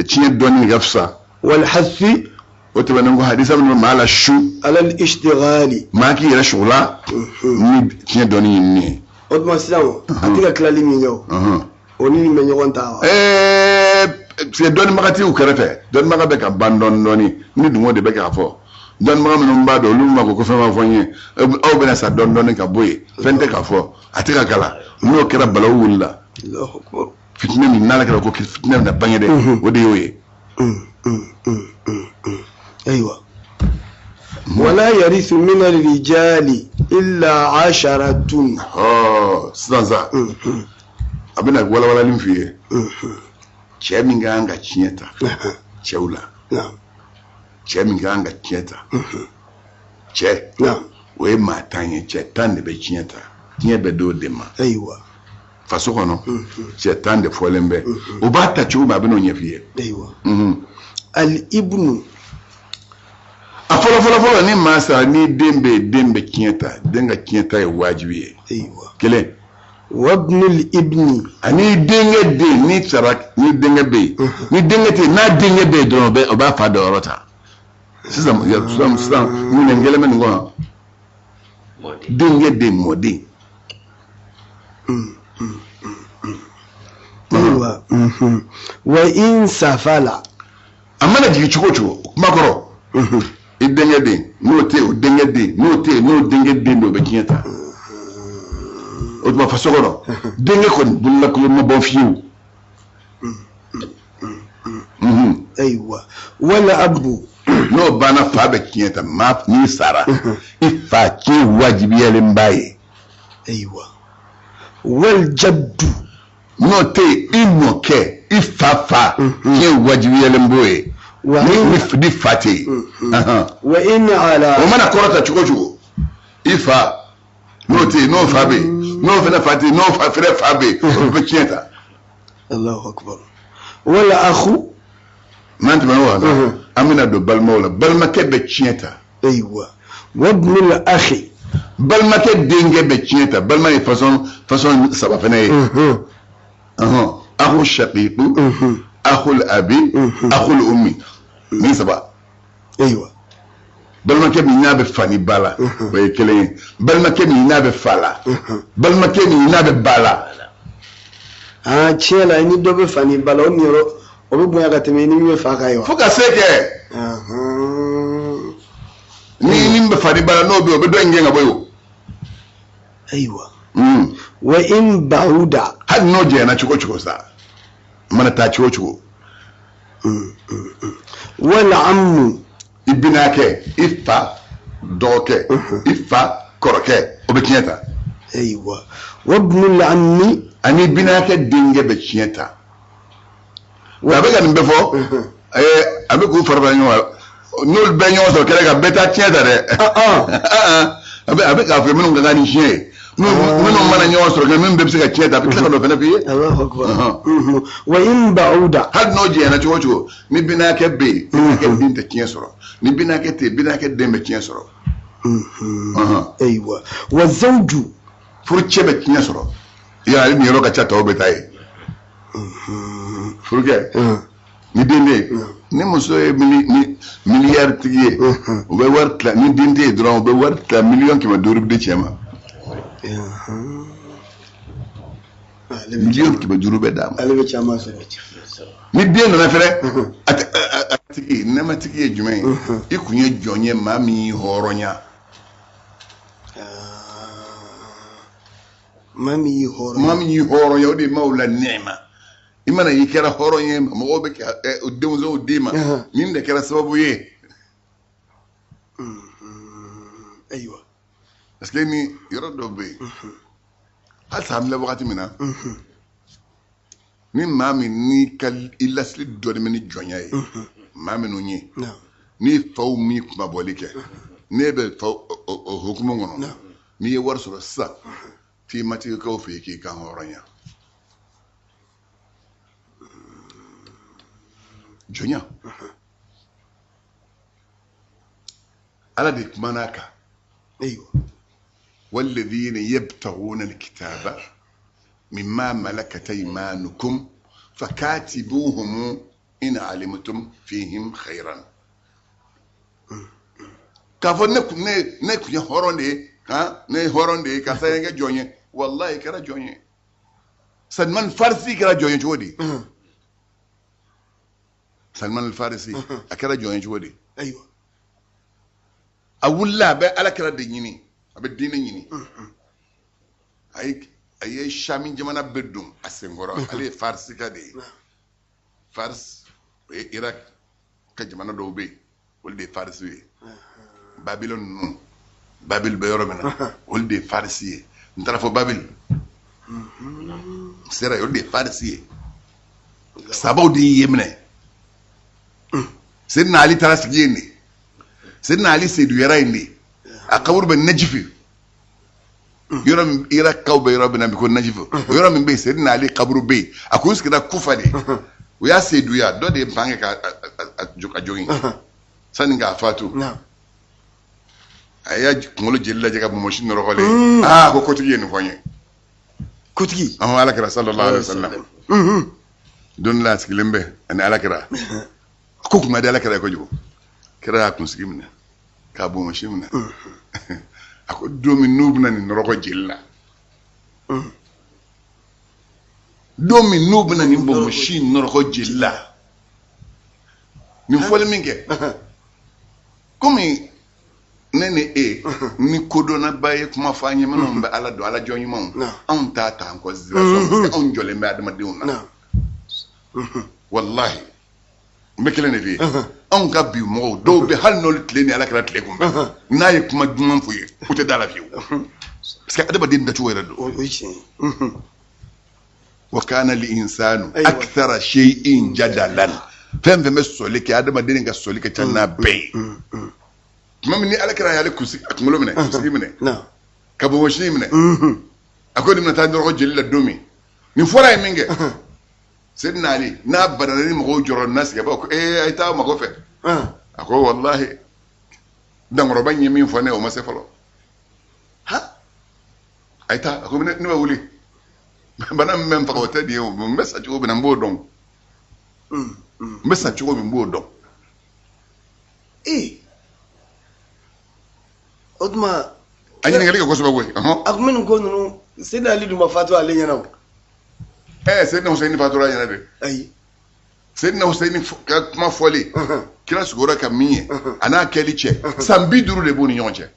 tiɲɛ dɔnni ka fisa. Wal hathi. O tɛmɛnen kɔ, hadisa minnu bɛ maa la su. Ala al-ishtighali. Maa k'i yɛrɛ sugula ni tiɲɛ dɔnni ɲinini ye. O tuma sisan, a tɛ ka tilali min kɛ, o o ni nin bɛ ɲɔgɔn ta wa? Ɛɛ, dɔnnibaga t'iw kɛrɛfɛ, dɔnnibaga bɛ ka ban dɔɔni dɔɔni ni dungo de bɛ k'a fɔ. Dɔnnibaga minnu b'a dɔn, olu ma ko fɛn ma fɔ n ye, aw bɛna sa dɔɔni dɔɔni ka bɔ yen, fɛn tɛ k'a fɔ, a tɛ ka kalan. N'o kɛra, balawu wulila. Allahu akbar. Fitinɛ min n'ala kɛra ko fitinɛ bɛna bange dɛ, o de y'o ye. Ayiwa, wala yarithu min al-rijali illa asharatun. Ɔ, sisan sa, a bɛna walawalali f'i ye. Cɛ min ka kan ka tiɲɛ ta cɛw la, cɛ min ka kan ka tiɲɛ ta cɛ, o ye maa 10 ye. Cɛ 10 de bɛ tiɲɛ ta, tiɲɛ bɛ d'o de ma. Ayiwa. Faso kɔnɔ, cɛ 10 de fɔlen bɛ. O b'a ta cogo min, a bɛ n'o ɲɛf'i ye. Ayiwa, al-ibnu. A fɔlɔ fɔlɔ fɔlɔ, ni maa sara, ni den bɛ yen, den bɛ tiɲɛ ta. Den ka tiɲɛ ta ye wajibi ye. Ayiwa. Kelen. Wabnu al-ibni. Ani denkɛ den, ni sara, ni denkɛ bɛ yen, ni denkɛ tɛ yen, n'a denkɛ bɛ yen dɔrɔn, o b'a fa dɔyɔrɔ ta. Sisan sisan sisan, minɛn kelen bɛ nin kɔnɔ, denkɛ den, mɔden. Ayiwa, wa in safala. A mana jigin cogo o cogo, kuma kɔrɔ, i denkɛ den, n'o tɛ yen, o denkɛ den, n'o tɛ yen, n'o denkɛ den don, o bɛ tiɲɛ ta. O tuma, faso kɔnɔ, denkɛ kɔni bololakolon ma bɔ fiyewu. Ayiwa, wala abu. N'o banna, fa bɛ tiɲɛ ta. Maa n'i sara, i fa tiɲɛ wajibiyalen b'a ye. Ayiwa, wal jaddu. N'o tɛ yen, i mɔkɛ, i fa fa, tiɲɛ wajibiyalen b'o ye. Ni fa tɛ yen. Wa in ala. O mana kɔrɔta cogo o cogo, i fa n'o tɛ yen, n'o fa bɛ yen, n'o fana fa tɛ yen, n'o fa fana fa bɛ yen, o bɛ tiɲɛ ta. Allahu akbar, wala akhu. N'an tɛmɛn'o kan, an bɛna don balimaw la. Balimakɛ bɛ tiɲɛ ta. Ayiwa, wabnu al-akhi. Balimakɛ denkɛ bɛ tiɲɛ ta. Balima ye façon saba fana ye. Akhu shaqiqu, akhul abi, akhul ummi, nin saba. Ayiwa. Balimakɛ min n'a bɛ fa ni ba la, o ye kelen ye. Balimakɛ min n'a bɛ fa la, balimakɛ min n'a bɛ ba la. Aa, tiɲɛ la, ni dɔ bɛ fa ni ba la, o niyɔrɔ o bɛ bonya ka tɛmɛ ni min bɛ fa kan ye wa? Fo ka se kɛ ni fa ni ba la n'o bɛ yen, o bɛ dɔ in gɛn ka bɔ yen o. Ayiwa. Wa in ba'uda. Hali n'o janyana cogo o cogo sa, a mana taa cogo o cogo. Wal ammu. I binakɛ, i fa dɔgɔkɛ, i fa kɔrɔkɛ, o bɛ tiɲɛ ta. Ayiwa. Wa ibnul ammi. Ani binakɛ denkɛ bɛ tiɲɛ ta. A bɛ ka nin bɛɛ fɔ, a bɛ k'u fara fara ɲɔgɔn kan, n'olu bɛɛ ɲɔgɔn sɔrɔ kɛnɛ kan, bɛɛ t'a tiɲɛ ta dɛ. A bɛ k'a fɔ minnu ka kan ni tiɲɛ ye, minnu mana ɲɔgɔn sɔrɔ kɛnɛ, minnu bɛɛ bɛ se ka tiɲɛ ta, a bɛ tila ka n'o fana f'i ye. Allahu akbar. Wa in ba'uda. Hali n'o janyana cogo o cogo, ni binakɛ bɛ yen, binakɛ den tɛ tiɲɛ sɔrɔ, ni binakɛ tɛ yen, binakɛ den bɛ tiɲɛ sɔrɔ. Ayiwa. Wa zawju. Furucɛ bɛ tiɲɛ sɔrɔ. Yala ale niyɔrɔ ka ca tɔw bɛɛ ta ye. Furukɛ ni den tɛ yen, ni muso ye miliyari tigi ye, u bɛ wari tila, ni den tɛ yen dɔrɔn, u bɛ wari tila 500 000 bɛ di cɛ ma. 500 000 bɛ d'a ma. Ale bɛ caman sɔrɔ. Ni den nana fɛnɛ, a tigi nɛɛmatigi ye jumɛn ye? I kun ye jɔn ye, maa min y'i hɔrɔnya. Maa min y'i hɔrɔnya. Maa min y'i hɔrɔnya, o de ye maaw la nɛɛma. I mana i kɛra hɔrɔn ye, mɔgɔw bɛ ka denmisɛnw d'i ma, nin de kɛra sababu ye. Ayiwa. Parce que ni yɔrɔ dɔw bɛ yen, halisa an filɛ wagati min na, ni maa min n'i ka i lasili dɔɔnin bɛ ni jɔnya ye, maa minnu ye n'i faw m'i kunmabɔli kɛ, n'e bɛ fa o hukumu kɔnɔ, n'i ye wari sɔrɔ sisan, f'i matigikaw fɛ yen k'i kan hɔrɔnya. Jɔnya, Ala de kumana a kan. Ayiwa. Walladhina yabtaghuna alkitaba mimma malakat aymanukum fakatibuhum in alimtum fihim khairan. K'a fɔ ne kun ye hɔrɔn de ye, han, ne ye hɔrɔn de ye, karisa ye n kɛ jɔn ye, walahi kɛra jɔn ye. Salman Farisi kɛra jɔn ye cogo di? Salman Farisi a kɛra jɔn ye cogo di? Ayiwa. A wulila, a bɛ Ala kira de ɲini, a bɛ diinɛ ɲini. A ye Sami jamana bɛɛ don a senkɔrɔ, ale ye Farisika de ye. Faris, o ye Irak ka jamana dɔw bɛ yen, olu de ye Farisiw ye. Babilɔn ninnu, Babil bɛ yɔrɔ min na, olu de ye Farisi ye. N taara fɔ Babil, n sera yen, olu de ye Farisi ye. Sabaw de y'i minɛ. Seydina Ali taara sigi yen de. Seydina Ali seduyara yen de. A kaburu bɛ Najifi. Yɔrɔ min Irakaw bɛ yɔrɔ min na bi ko Najifi. O yɔrɔ min bɛ yen, Seydina Ali kaburu bɛ yen. A kun sigira Kufa de. U y'a seduya, dɔ de ye ban kɛ ka jogin. Sani k'a fatu. A y'a kunkolo jeli lajɛ ka bonbonsi nɔrɔgɔlen. Aa, ko kotigi ye nin fɔ n ye. Kotigi. Ɔhɔn, Ala kira sallallahu alaihi wasallam. Don dɔ la a sigilen bɛ ani Ala kira. Ko kun ka di Ala kira ye kojugu. Kira y'a kunsigi minɛ k'a bonbonsi minɛ. A ko don min n'u bɛna nin nɔrɔgɔ jeli la, don min n'u bɛna nin bonbonsi nɔrɔgɔ jeli la, nin fɔli min kɛ, komi ne ni e ni kodɔnnaba ye kuma fɔ an ye minnu bɛ Ala dɔn, Ala jɔn ɲumanw, anw t'a ta en considération parce que anw jɔlen bɛ adamadenw na. Walahi, n bɛ kelen de f'i ye, anw ka bi mɔgɔw dɔw bɛ hali n'olu tile ni Ala kɛra tile kunbɛn, n'a ye kuma duman f'u ye, u tɛ da la fiyewu, parce que adamaden dacogo yɛrɛ don. O ye tiɲɛ ye. Wa kana li insanu akthara shay'in jadalan. Fɛn fɛn bɛ sɔli kɛ, adamaden ka sɔli ka ca n'a bɛɛ ye. Tuma min ni Ala kɛra y'ale kunsigi, a kunkolo minɛ, kunsigi minɛ, ka bonbonsi minɛ, a ko nin bɛna taa nɔrɔgɔ jeli la don min, nin fɔra ye min kɛ, Seydina Ali n'a banana ni mɔgɔw jɔrɔ n'a sigi, a b'a fɔ ko ee, a ye taa mago fɛ. A ko walahi, dankɔrɔba in ye min fɔ ne ye, o ma se fɔlɔ. A ye taa, a ko ne bɛ wuli, bana min bɛ n faga o tɛ nin ye o, n bɛ sa cogo min na n b'o dɔn, n bɛ sa cogo min n b'o dɔn. Ee, o tuma. A ɲininkali kɛ kosɛbɛ koyi. A kun bɛ nin ko ninnu, Seydina Ali dun ma fatu ale ɲɛna o. Seydina Hussein fatura a ɲɛna de. Ayi. Seydina Huseyini ka kuma fɔlen kira sugora ka min ye a n'a kɛli cɛ san 50 de b'u ni ɲɔgɔn cɛ.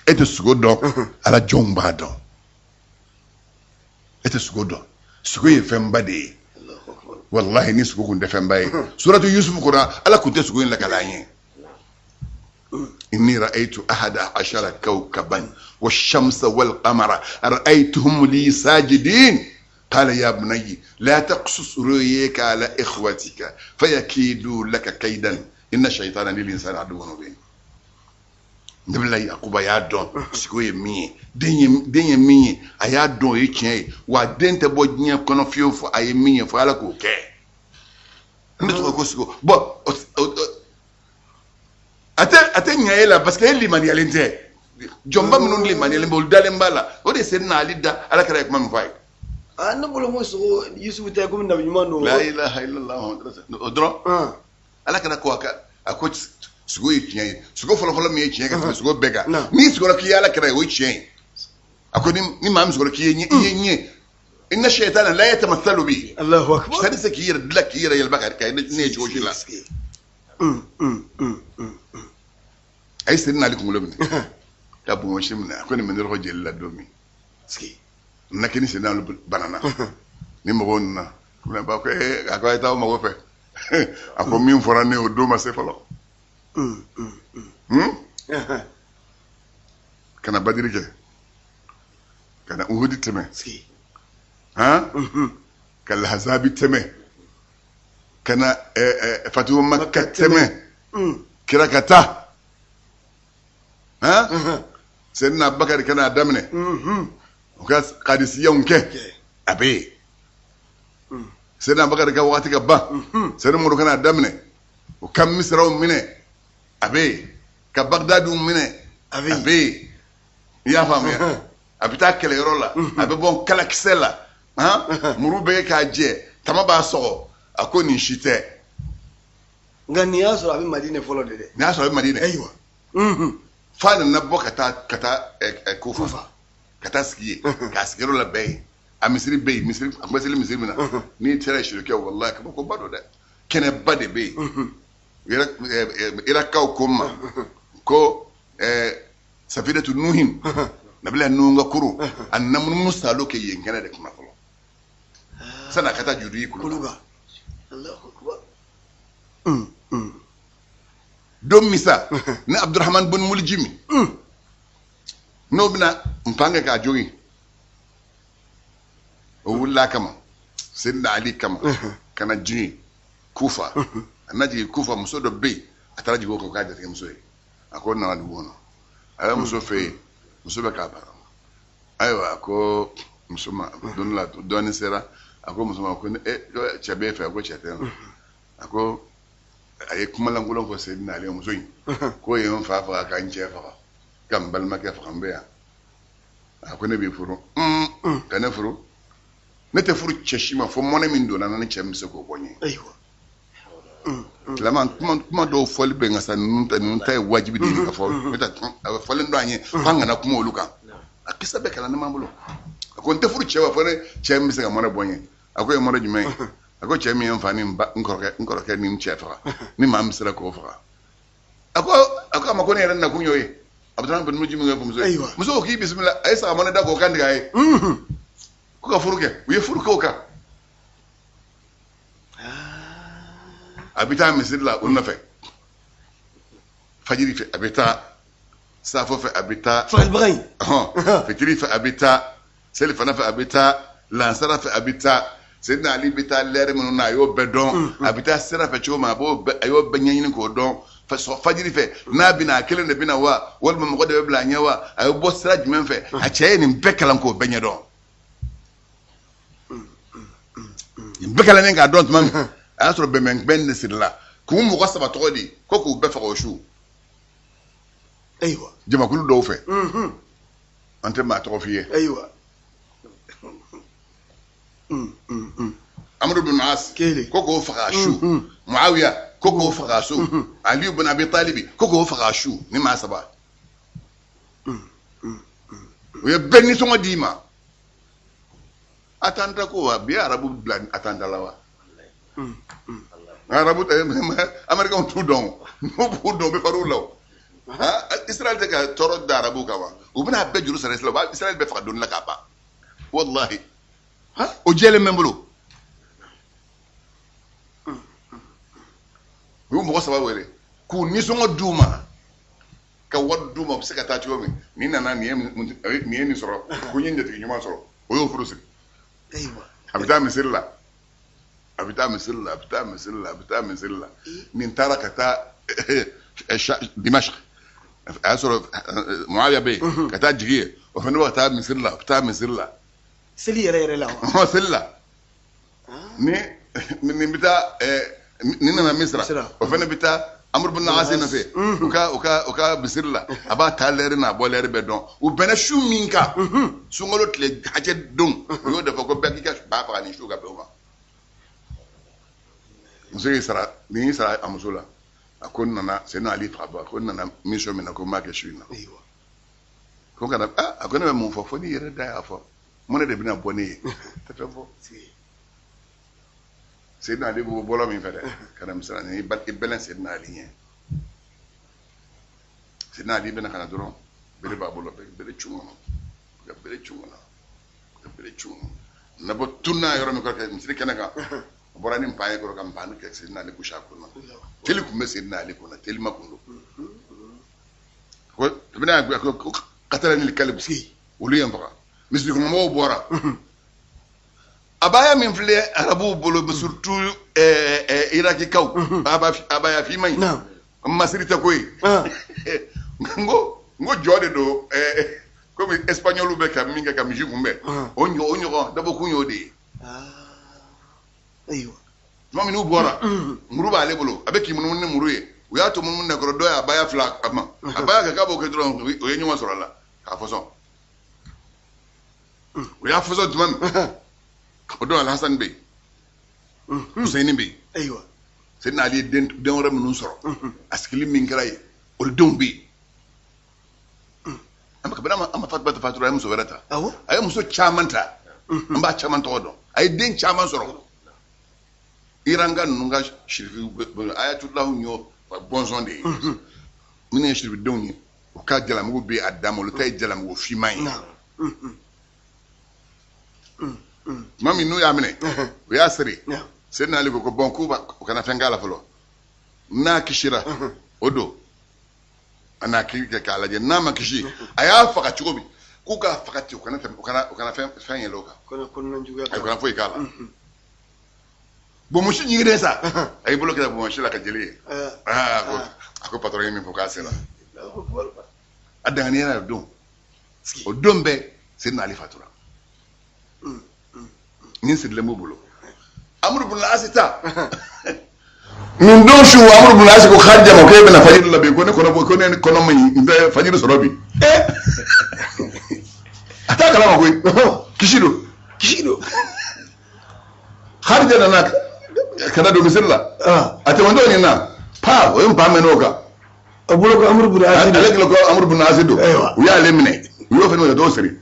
E tɛ sugo dɔn, ala jɔnw b'a dɔn. E tɛ sugo dɔn, sugo ye fɛnba de ye. Walahi ni sugo kun tɛ fɛnba ye, suratu Yusufu kɔnɔ ala kun tɛ sugo in lakali an ye. Inni ra'aytu ahada ashara kawkaban wash-shamsa wal-qamara ra'aytuhum li sajidin qala ya bunayya la taqsus ru'yaka ala ikhwatika fayakidu laka kaydan inna shaytana lil insani aduwwun mubin. Nabila Yakuba y'a dɔn sugo ye min ye, den ye min ye, a y'a dɔn o ye tiɲɛ ye, wa den tɛ bɔ diɲɛ kɔnɔ fiyewu fo a ye min ye, fo Ala k'o kɛ. Ne tɔgɔ ko sugo. Bɔn, a tɛ ɲɛ e la parce que e limaniyalen tɛ. Jɔnba minnu limaniyalen bɛ, olu dalen b'a la. O de ye Seydina Ali da Ala kɛra ye kuma min fɔ a ye. Aa, ne bolo ko sugo Yusufu tɛ komi nabi ɲuman don. La ilaha illallah Muhammadu rasulullah. O dɔrɔn. Ala kɛra ko a ko sugo ye tiɲɛ ye. Sugo fɔlɔfɔlɔ min ye tiɲɛ ka tɛmɛ sugo bɛɛ kan. N'i sugora k'i ye Ala kɛra ye, o ye tiɲɛ ye. A ko ni maa min sugora k'i ye i ye ɲɛ. Inna shaytana la yatamathalu bi. Allahu akbar. Sitani tɛ se k'i yɛrɛ dilan k'i yɛrɛ yɛlɛma ka kɛ ne ye cogo si la. A ye Seydina Ali kunkolo minɛ ka bonbonsi minɛ, a ko nin bɛ ne dɔgɔ jeli la don min na kɛ ni Seydina Ali banana ni mɔgɔw nana ko ee, a ko a ye taa aw mago fɛ. A ko min fɔra ne ye o don ma se fɔlɔ. Ka na Badiri kɛ, ka na Uhudi tɛmɛ, han, ka Lahazabi tɛmɛ, ka na Fatihu Makka tɛmɛ, kira ka taa, han, Seydina Abubakari ka n'a daminɛ, u ka kadisiyaw kɛ, a bɛ yen. Seydina Abubakari ka waati ka ban, Seydina Umaru ka n'a daminɛ, u ka Misiraw minɛ, a bɛ yen, ka Bagdadiw minɛ, a bɛ yen. I y'a faamuya? A bɛ taa kɛlɛyɔrɔ la, a bɛ bɔ kalakisɛ la, han, muru bɛ kɛ k'a jɛ, tama b'a sɔgɔ. A ko nin si tɛ. Nka nin y'a sɔrɔ a bɛ Madinɛ fɔlɔ de dɛ. Nin y'a sɔrɔ a bɛ Madinɛ. Ayiwa. F'a nana bɔ ka taa Kufa, ka taa sigi yen, k'a sigiyɔrɔ labɛn yen. A misiri bɛ yen, misiri a tun bɛ seli misiri min na. N'i sera yen sirikɛ, walahi kabakoba don dɛ. Kɛnɛba de bɛ yen. Irakaw ko n ma ko safinatu Nuhin, Nabila Nuhun ka kurun, a nana munumunu salo kɛ yen kɛnɛ de kunna fɔlɔ. Sanni a ka taa Judi kulu kan. Don min sa, ni Abdurahman bin Muljimi, n'o bɛna npan kɛ k'a jogin, o wulila a kama, Seydina Ali kama, ka na jigin Kufa. A nana jigin Kufa, muso dɔ bɛ yen, a taara jigin o kan k'a jatigɛmuso ye. A ko n nana dugu kɔnɔ, a bɛ muso fɛ yen, muso bɛ k'a bara. Ayiwa, a ko muso ma, don dɔ la dɔɔnin sera, a ko muso ma ko cɛ b'e fɛ? A ko cɛ tɛ n fɛ. A ko a ye kumalankolon fɔ Seydina Ali muso in, k'o ye n fa faga ka n cɛ faga ka n balimakɛ faga, n bɛ yan. A ko ne b'i furu. Ka ne furu? Ne tɛ furu cɛ si ma fo mɔnɛ min donna n na ni cɛ min bɛ se k'o bɔ n ye. Ayiwa. Tilama kuma dɔw fɔli bɛ nka sa ninnu ta ye wajibi de ye ka fɔ. N'o tɛ a bɛ fɔlen dɔn an ye f'an kana kuma olu kan. A kisa bɛɛ kalan ne m'an bolo. A ko n tɛ furu cɛ ma fo ne cɛ min bɛ se ka mɔnɛ bɔ n ye. A ko ye mɔnɛ jumɛn ye? A ko cɛ min ye n fa ni n ba, n kɔrɔkɛ ni n cɛ faga, ni maa min sera k'o faga. A ko a ma ko ne yɛrɛ nakun y'o ye. A bɛ taa ni muso min kɛ muso ye. Muso ko k'i bisimila, a ye saga mɔnɛ da k'o kan tigɛ a ye. Ko ka furu kɛ, u ye furu kɛ o kan. A bɛ taa misiri la o nɔfɛ. Fajiri fɛ a bɛ taa, safo fɛ a bɛ taa. Fagalibaga in. Fitiri fɛ a bɛ taa, selifana fɛ a bɛ taa, lansara fɛ a bɛ taa. Seydina Ali bɛ taa lɛrɛ minnu na, a y'o bɛɛ dɔn. A bɛ taa sira fɛ cogo min, a y'o bɛɛ ɲɛɲini k'o dɔn. Fajiri fɛ n'a bɛna, a kelen de bɛna wa, walima mɔgɔ de bɛ bila a ɲɛ wa, a bɛ bɔ sira jumɛn fɛ? A cɛ ye nin bɛɛ kalan k'o bɛɛ ɲɛdɔn. Nin bɛɛ kalannen k'a dɔn tuma min, a y'a sɔrɔ bɛnbɛnbɛn de sirila k'u mɔgɔ saba tɔgɔ di ko k'u bɛɛ faga o su. Ayiwa. Jamakulu dɔw fɛ. An tɛ maa tɔgɔ f'i ye. Ayiwa. Amadu bin As ko k'o faga su. Muawiya ko k'o faga su. Aliyu bin Abi Talibi ko k'o faga su. Ni maa saba. U ye bɛɛ nisɔngɔ d'i ma. Attentat ko wa bi arabu bila attentat la wa? Arabu américain t'u dɔn, n'u b'u dɔn u bɛ far'u la o. Israël tɛ ka tɔɔrɔ da arabu kan wa? U bɛna a bɛɛ juru sara Israël, u b'a Israël bɛɛ faga doni la k'a ban. Wallahi. O jɛlen bɛ n bolo. U y'u mɔgɔ saba wele k'u nisɔngɔ d'u ma, ka wari d'u ma, u bɛ se ka taa cogo min. Nin nana, nin ye nin sɔrɔ, ko n ye jatigi ɲuman sɔrɔ, o y'o furu siri. A bɛ taa misiri la, a bɛ taa misiri la, a bɛ taa misiri la, a bɛ taa misiri la. Nin taara ka taa Dimashq, a y'a sɔrɔ Muawiya bɛ yen, ka taa jigin yen, o fana bɛ ka taa misiri la, a bɛ taa misiri la. Seli yɛrɛ yɛrɛ la wa? Seli la. Ni nin bɛ taa, nin nana Misira, o fana bɛ taa Amr ibn As nɔfɛ, u ka misiri la, a b'a taa lɛri n'a bɔ lɛri bɛɛ dɔn. U bɛnna su min kan, sunkalo tile hakɛ don, u y'o de fɔ ko bɛɛ k'i ka ba faga ni su ka bɛn o ma. Muso y'i sara, nin y'i sara a muso la, a ko n nana Seydina Ali faga bɔ, a ko n nana mission min na, ko n b'a kɛ su in na. Ko kana, a ko ne bɛ mun fɔ, fo n'i yɛrɛ da y'a fɔ, mun de bɛna bɔ ne ye, tɛ fɛn fɔ. Seydina Ali b'o bɔlɔ min fɛ dɛ, ka na misira ni i bɛlɛn Seydina Ali ɲɛ. Seydina Ali bɛna ka na dɔrɔn, bere b'a bolo, bere cun kɔnɔ, ka bere cun kɔnɔ, ka bere cun kɔnɔ. Na bɔ tunna yɔrɔ min kɔrɔ misiri kɛnɛ kan, a bɔra ni npan ye kɔrɔ ka npan kɛ Seydina Ali gosi a kun na. Teli tun bɛ Seydina Ali kun na, telima kun don. Ko bɛna ko katalani kalibu, olu ye n faga. Misiri kɔnɔmɔgɔw bɔra. Abaya min filɛ arabuw bolo, surtout irakikaw, abaya finman in, masiri tɛ ko ye. N ko jɔ de don, komi espagnol bɛ ka min kɛ ka misi kunbɛn, o ɲɔgɔn dabɔkun y'o de ye. Tuma min n'u bɔra, muru b'ale bolo, a bɛ k'i munumunu ni muru ye. U y'a to munumunu na kɔrɔ, dɔ ye abaya fila a ma, abaya kɛ k'a b'o kɛ dɔrɔn, o ye ɲɔgɔn sɔrɔ a la k'a fɔsɔn. U y'a fɔsɔn tuma min, o don Alhasan bɛ yen, Hussein bɛ yen. Seydina Ali ye den wɛrɛ minnu sɔrɔ, a sigili min kɛra yen, olu denw bɛ yen. An kabini an ma Fatumata fatura, a ye muso wɛrɛ ta. A ye muso caman ta, an b'a caman tɔgɔ dɔn. A ye den caman sɔrɔ. Iran ka ninnu ka sirifi ayatollahu y'o bɔnsɔn de ye. Minnu ye sirifidenw ye, u ka jalamugu bɛ a dan ma, olu ta ye jalamugu finman ye. Tuma min n'u y'a minɛ, u y'a siri, Seydina Ali ko ko bɔn, k'u u kana fɛn k'a la fɔlɔ, n'a kisira o don, a n'a kiri kɛ k'a lajɛ, n'a ma kisi, a y'a faga cogo min, k'u k'a faga ten, u kana tɛmɛ, u kana fɛn yɛlɛ o kan, a kana foyi k'a la. Bonbonsi ɲiginnen sa, a y'i bolo kɛ bonbonsi la ka jeli ye. A ko patron ye min fɔ k'a sera. A danganiyara o don, o don bɛɛ Seydina Ali fatura. Nin sirilen b'u bolo. Amr ibn As ta nin don su, Amr ibn As ko Kharija ma ko e bɛna fajiri la bi, ko ne kɔnɔ, ko ne kɔnɔ man ɲi, n tɛ fajiri sɔrɔ bi. A t'a kalama koyi, kisi don. Kisi don. Kharija nana ka na don misiri la, a tɛmɛtɔ nin na pa, o ye npan mɛn o kan. A bolo ko Amr ibn As. Ale kɛlen ko Amr ibn As don, u y'ale minɛ, u y'o fɛnɛ ka t'o siri.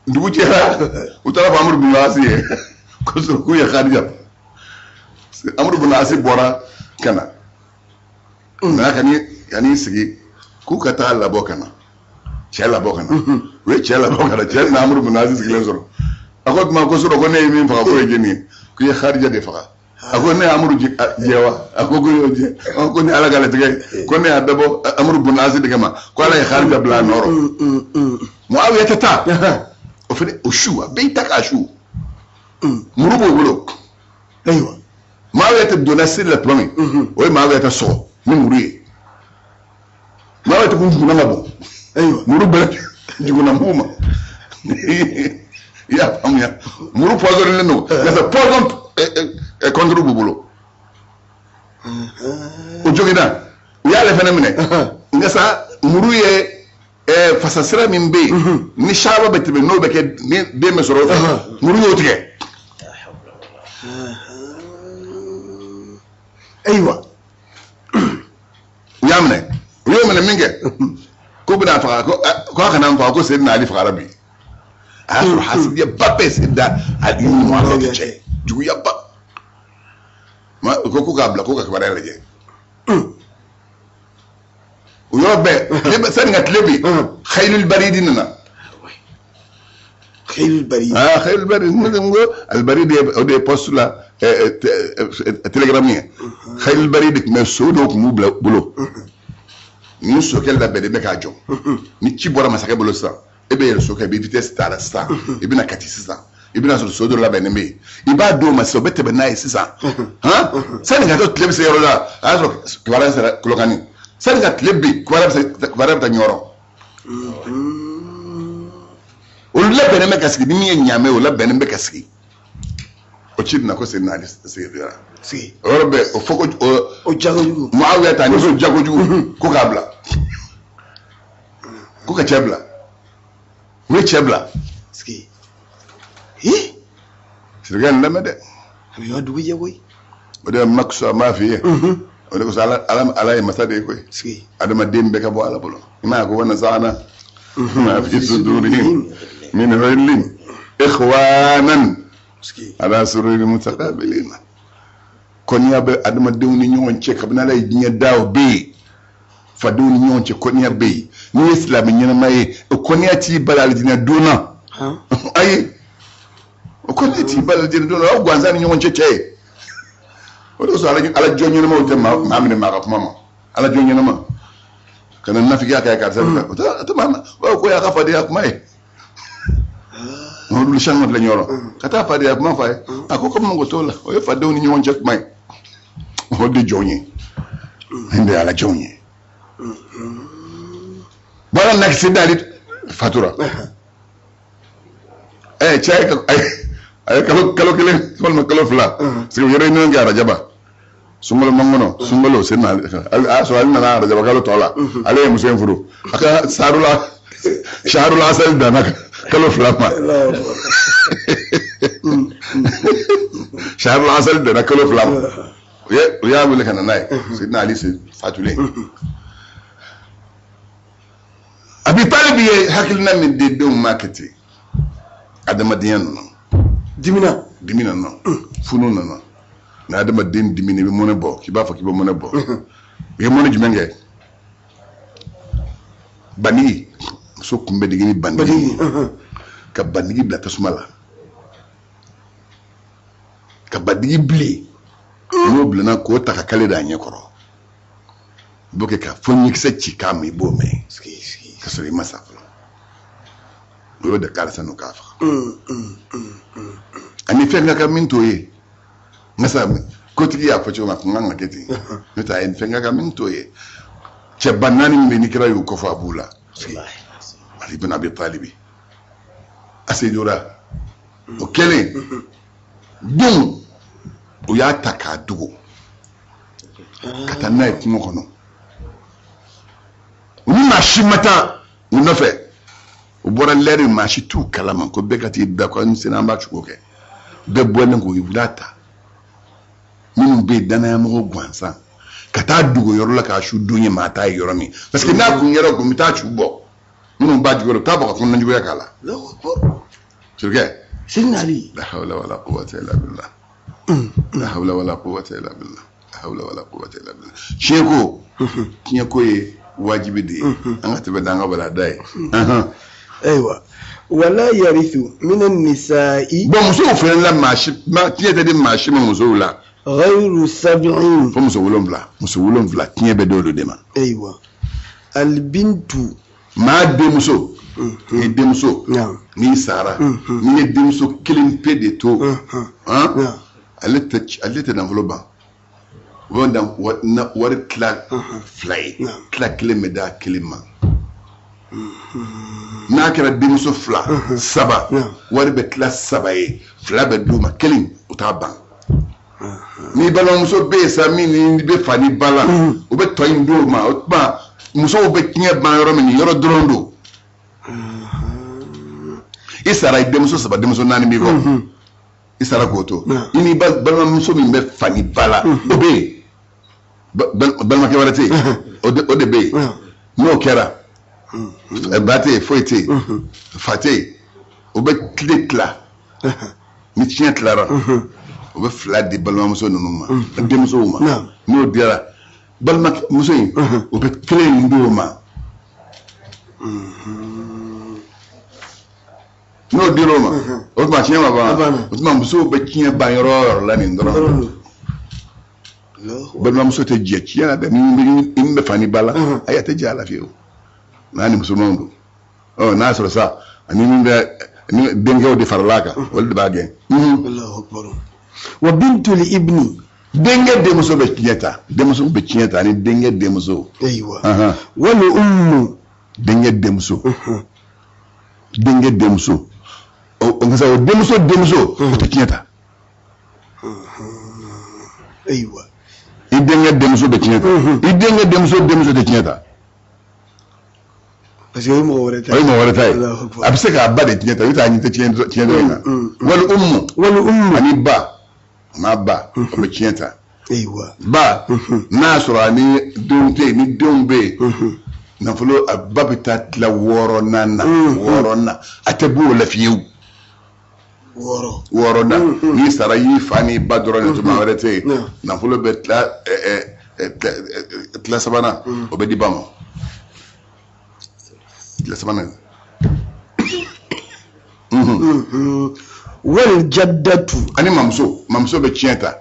Dugu jɛra, u taara fɔ Amr ibn As ye ko k'u ye Kharija. Amr ibn As bɔra ka na, nana ka n'i sigi k'u ka taa labɔ ka na cɛ labɔ ka na. U ye cɛ labɔ ka na, cɛ nana Amr ibn As sigilen sɔrɔ. A ko tuma ko sɔrɔ ko ne ye min faga k'o ye jɛni ye? Ko i ye Kharija de faga. A ko ne ye Amuru jɛ wa? A ko y'o jɛ. Ko ni Ala ka latigɛ, ko ne y'a dabɔ Amr ibn As de kama, ko Ala ye Kharija bila a nɔ rɔ. Muawiya tɛ taa o fana, o su a bɛɛ y'i ta k'a su, muru b'o bolo. Muawiya tɛ donna seli la tuma min, o ye Muawiya tɛ sɔgɔ ni muru ye. Muawiya tɛ kun jugunna ka bon, muru bɛɛ jugunna mugu ma. I y'a faamuya, muru poisonné don, parce que poison contre b'u bolo. O joginna, u y'ale fana minɛ. Nka sa muru ye fasasira min bɛ yen ni saba bɛ tɛmɛ, n'o bɛ kɛ ni den bɛ sɔrɔ o fɛ, muru y'o tigɛ. U y'a minɛ, u y'o minɛ min kɛ, k'u bɛna faga, ko a kana n faga, ko Seydina Ali fagara bi. A y'a sɔrɔ hasidiyaba bɛ Seyidina Ali ni Muawiya cɛ, juguyaba. U ko k'a bila, ko ka kibaruya lajɛ. O yɔrɔ bɛɛ, sani ka tile bin, Khaylul Baridi nana. Khaylul Baridi. Ah, Khaylul Baridi, n ko Albaridi, o de ye poste la télégramme ye. Khaylul Baridi tun bɛ so dɔw tun b'u bila bolo. Ni sokɛ labɛnnen bɛ k'a jɔ, ni ci bɔra masakɛ bolo sisan, e bɛ yɛlɛ sokɛ, i bɛ vitesse ta la sisan, i bɛna Kati sisan, i bɛna sɔrɔ so dɔ labɛnnen bɛ yen, i b'a d'o ma sisan, o bɛ tɛmɛ n'a ye sisan. Han, sani ka to tile bɛ se yɔrɔ la, a y'a sɔrɔ kibaruya sera Kolokani. Sani ka tile bin, kibaruya bɛ taa Ɲɔrɔ. Olu labɛnnen bɛ ka sigi ni min ye ɲaamɛ ye, o labɛnnen bɛ ka sigi. O ci na ko Seyidina Ali seginna. O yɔrɔ bɛɛ, o fɔ ko o jagojugu. Muawiya ta ni so jagojugu, ko k'a bila, ko ka cɛ bila. U ye cɛ bila. Sirikɛ nin lamɛn dɛ. A bɛ yɔrɔ dugu jɛ koyi. O de ye makusa, n b'a f'i ye. O de kosɔn Ala ye masa de ye koyi. Adamaden bɛɛ ka bɔ Ala bolo. I m'a ye ko wa nazaana ma fi sudurihim min ghillin ikhwanan ala sururin mutaqabilin. Kɔniya bɛ adamadenw ni ɲɔgɔn cɛ kabini Ala ye diɲɛ da, o bɛ yen. Fadenw ni ɲɔgɔn cɛ, kɔniya bɛ yen. N'i ye silamɛ ɲɛnama ye, o kɔniya t'i bali alijinɛ don na. Ayi, o kɔniya t'i bali alijinɛ don na. Aw gansan ni ɲɔgɔn cɛ cɛ ye. O de kosɔn Ala jɔn ɲɛnamaw tɛ maa minɛ maa ka kuma ma. Ala jɔn ɲɛnama kana nafigiya kɛ karisa, o tɛ maa ma o ko y'a ka fadenya kuma ye. Mamadu Sanga filɛ Ɲɔrɔ, ka taa fadenya kuma f'a ye, a ko komi mɔgɔ t'o la, o ye fadenw ni ɲɔgɔn cɛ kuma ye. O de jɔn ye, nin de ye Ala jɔnw ye. Bɔra nakisi dali fatura. Cɛ a ye kalo kelen walima kalo 2 sigi yɔrɔ ɲini kɛ arajaba sunkalo mankɔnɔ, sunkalo sen na, a y'a sɔrɔ ale nana arajaba kalo tɔ la, ale ye muso in furu. A ka sarula saharula asali danna kalo 2 ma. Saharula asali danna kalo 2 ma. U y'a wele ka na n'a ye. Sidina Ali se fatulen. Abi Talib ye hakilina min di denw ma kɛ ten, adamadenya nana. Dimina. Dimi nana, funu nana. Ni adamaden dimina, i bɛ mɔnɛ bɔ, k'i b'a fɔ k'i bɛ mɔnɛ bɔ. I ye mɔnɛ jumɛn kɛ? Bandigi, muso kun bɛ digi ni bandigi, ka bandigi bila tasuma la, ka bandigi bilen. N'o bilenna, k'o ta ka kale da a ɲɛ kɔrɔ, i b'o kɛ ka fo ɲɛkisɛ ci k'a ma, i b'o mɛn ka sɔrɔ i ma sa fɔlɔ. O y'o de k'ale n'o k'a faga. Ani fɛn ka kan min t'o ye, masa kotigi y'a fɔ cogo min, a kun kan ka kɛ ten, n'o tɛ a ye fɛn ka kan min t'o ye. Cɛba naani min bɛ yen, ni kira y'o kɔfɔ, a b'u la. Ali ibn Abi Talib a sejora. O kɛlen don, u y'a ta k'a dogo ka taa n'a ye kungo kɔnɔ. U ni maa si ma taa u nɔfɛ. U bɔra lɛri, maa si t'u kalama, ko bɛɛ ka t'i da ko an sera, an b'a cogo kɛ. Bɛɛ bɔlen k'o y'a ta, minnu bɛ yen, danayamɔgɔ gansan, ka taa dogo yɔrɔ la k'a su don ye, maa t'a ye yɔrɔ min, parce que n'a kun yɛrɛ kun bɛ taa su bɔ, minnu b'a jukɔrɔ, u t'a bɔ ka kɔnɔna juguya k'a la. Sirikɛ. Sidina Ali. La hawla wala quwwata illa billah, la hawla wala quwwata illa billah, la hawla wala quwwata illa billah. Tiɲɛ ko, tiɲɛ ko ye wajibi de ye, an ka tɛmɛ n'an ka balada ye. Ayiwa, wala yarithu min an-nisa'i. Bon, musow fana la, maa si tiɲɛ tɛ di maa si ma musow la. Ghayru sab'in. Fo muso 7, muso 7 tiɲɛ bɛ d'olu de ma. Ayiwa, albintu. Maa denmuso, i denmuso n'i sara, n'i ye denmuso kelen pe de to, ale tɛ nafolo ban. U bɛ dan wari tila fila ye, tila kelen bɛ d'a kelen ma. N'a kɛra denmuso fila, saba, wari bɛ tila saba ye, fila bɛ d'u ma, kelen u t'a ban. Ni balimamuso bɛ yen sa, min ni bɛ fa ni ba la, u bɛ tɔ in d'o ma. O tuma musow bɛ tiɲɛ ban yɔrɔ min, nin yɔrɔ dɔrɔn don. I sara, i denmuso saba, denmuso naani b'i kɔ, i sara k'o to, i ni balimamuso min bɛ fa ni ba la, o bɛ yen, balimakɛ wɛrɛ tɛ yen, o de bɛ yen. N'o kɛra, ba tɛ yen, foyi tɛ yen, fa tɛ yen. O bɛ tile tila. Ni tiɲɛ tilara, o bɛ fila di balimamuso ninnu ma, denmusow ma. N'o dira balimamuso in, o bɛ kelen in d'o ma. N'o dir'o ma, o tuma tiɲɛ ma ban. O tuma musow bɛ tiɲɛ ban yɔrɔ o yɔrɔ la nin dɔrɔn. Balimamuso tɛ jɛ tiɲɛ la dɛ, min bɛ fa ni ba la, ayi, a tɛ jɛ a la fiyewu n'a ni musomanw don. Ɔ n'a sɔrɔ sa, ani min bɛ ni denkɛw de farala a kan, olu de b'a gɛn. Wa bintul ibni. Denkɛ denmuso bɛ tiɲɛ ta, denmuso bɛ tiɲɛ ta ani denkɛ denmuso. Ayiwa. Wal ummu. Denkɛ denmuso. Denkɛ denmuso. O nka o denmuso denmuso, o tɛ tiɲɛ ta. Ayiwa. I denkɛ denmuso bɛ tiɲɛ ta. I denkɛ denmuso denmuso tɛ tiɲɛ ta. Parce que o ye mɔgɔ wɛrɛ ta ye. O ye mɔgɔ wɛrɛ ta ye. A bɛ se k'a ba de tiɲɛ ta, i bɛ taa ɲɛ tɛ tiɲɛ dɔ in na. Wal ummu. Wal ummu. Ani ba. Maa ba, o bɛ tiɲɛ ta. Ayiwa. Ba, n'a y'a sɔrɔ ani denw tɛ yen, ni denw bɛ yen, nafolo a ba bɛ taa tila wɔɔrɔnan na. Wɔɔrɔnan, a tɛ bɔ o la fiyewu. Wɔɔrɔnan. N'i sara, i y'i fa n'i ba dɔrɔn de to, maa wɛrɛ tɛ yen. Nafolo bɛ tila tila sabanan, o bɛ di ba ma. Tila sabanan. Wal jaddatu. Ani mamuso, mamuso bɛ tiɲɛ ta.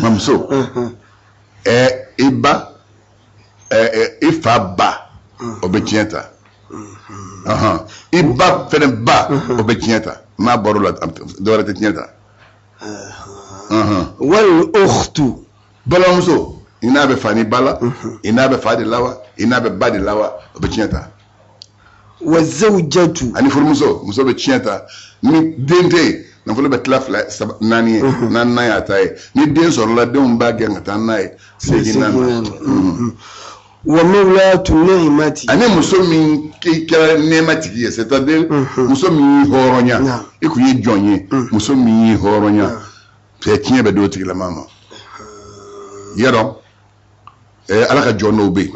Mamuso, i ba, i fa ba, o bɛ tiɲɛ ta. I ba fɛnɛ ba, o bɛ tiɲɛ ta. N'a bɔr'o la, dɔ wɛrɛ tɛ tiɲɛ ta. Wal ukhtu. Balimamuso, i n'a bɛ fa ni ba la, i n'a bɛ fa de la wa, i n'a bɛ ba de la wa, o bɛ tiɲɛ ta. Wa zawjatu. Ani furumuso, muso bɛ tiɲɛ ta. Ni den tɛ yen, nafolo bɛ tila fila saba naani ye, naaninan y'a ta ye. Ni den sɔrɔla, denw b'a gɛn ka taa n'a ye seeginnan na. Wa mawlatu ni'mati. Ani muso min kɛra nɛɛma tigi ye, c'est à dire muso min y'i hɔrɔnya, i kun ye jɔn ye, muso min y'i hɔrɔnya, tiɲɛ bɛ d'o tigilama ma. Yadɔ, Ala ka jɔn dɔw bɛ yen,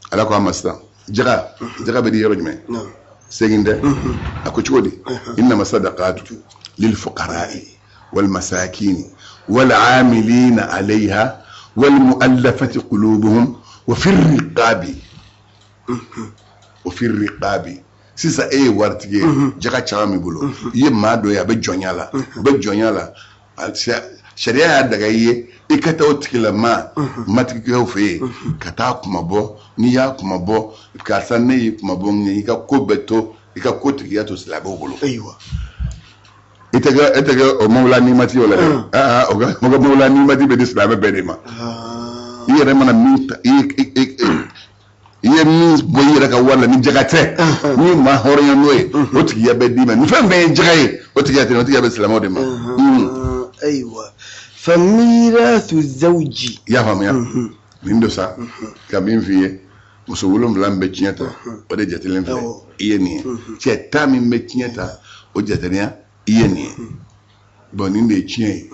Ala ko a ma sisan, jaga jaga bɛ di yɔrɔ jumɛn? Segin dɛ. A ko cogo di? Innama sadaqatu lil fuqara'i wal masakini wal amilina alayha wal mu'allafati qulubuhum wa fi riqabi. Wa fi riqabi. Sisan e ye waritigi ye, jaga caman b'i bolo, i ye maa dɔ ye, a bɛ jɔnya la, a bɛ jɔnya la. Sariya y'a daga i ye, i ka taa o tigilama matigikɛw fɛ yen ka taa kuma bɔ. N'i y'a kuma bɔ, karisa, ne y'i kuma bɔ, n ye i ka ko bɛɛ to, i ka ko tigiya to silamɛw bolo. Ayiwa. I tɛ kɛ, e tɛ kɛ o mawula nimati o la dɛ. Aa, o ka mawula nimati bɛ di silamɛ bɛɛ de ma. I yɛrɛ mana min ta, i ye min bɔ i yɛrɛ ka wari la ni jaga tɛ, ni maa hɔrɔnya n'o ye, o tigiya bɛ d'i ma. Ni fɛn fɛn ye jaga ye, o tigiya tɛ, o tigiya bɛ silamɛw de ma. Ayiwa. Fa mirathu zawji. I y'a faamuya? Nin don sa, ka min f'i ye, muso 7 min bɛ tiɲɛ ta, o de jatelen filɛ i ye nin ye. Cɛ 10 min bɛ tiɲɛ ta, o jatelenya i ye nin ye. Bon, nin de ye tiɲɛ ye.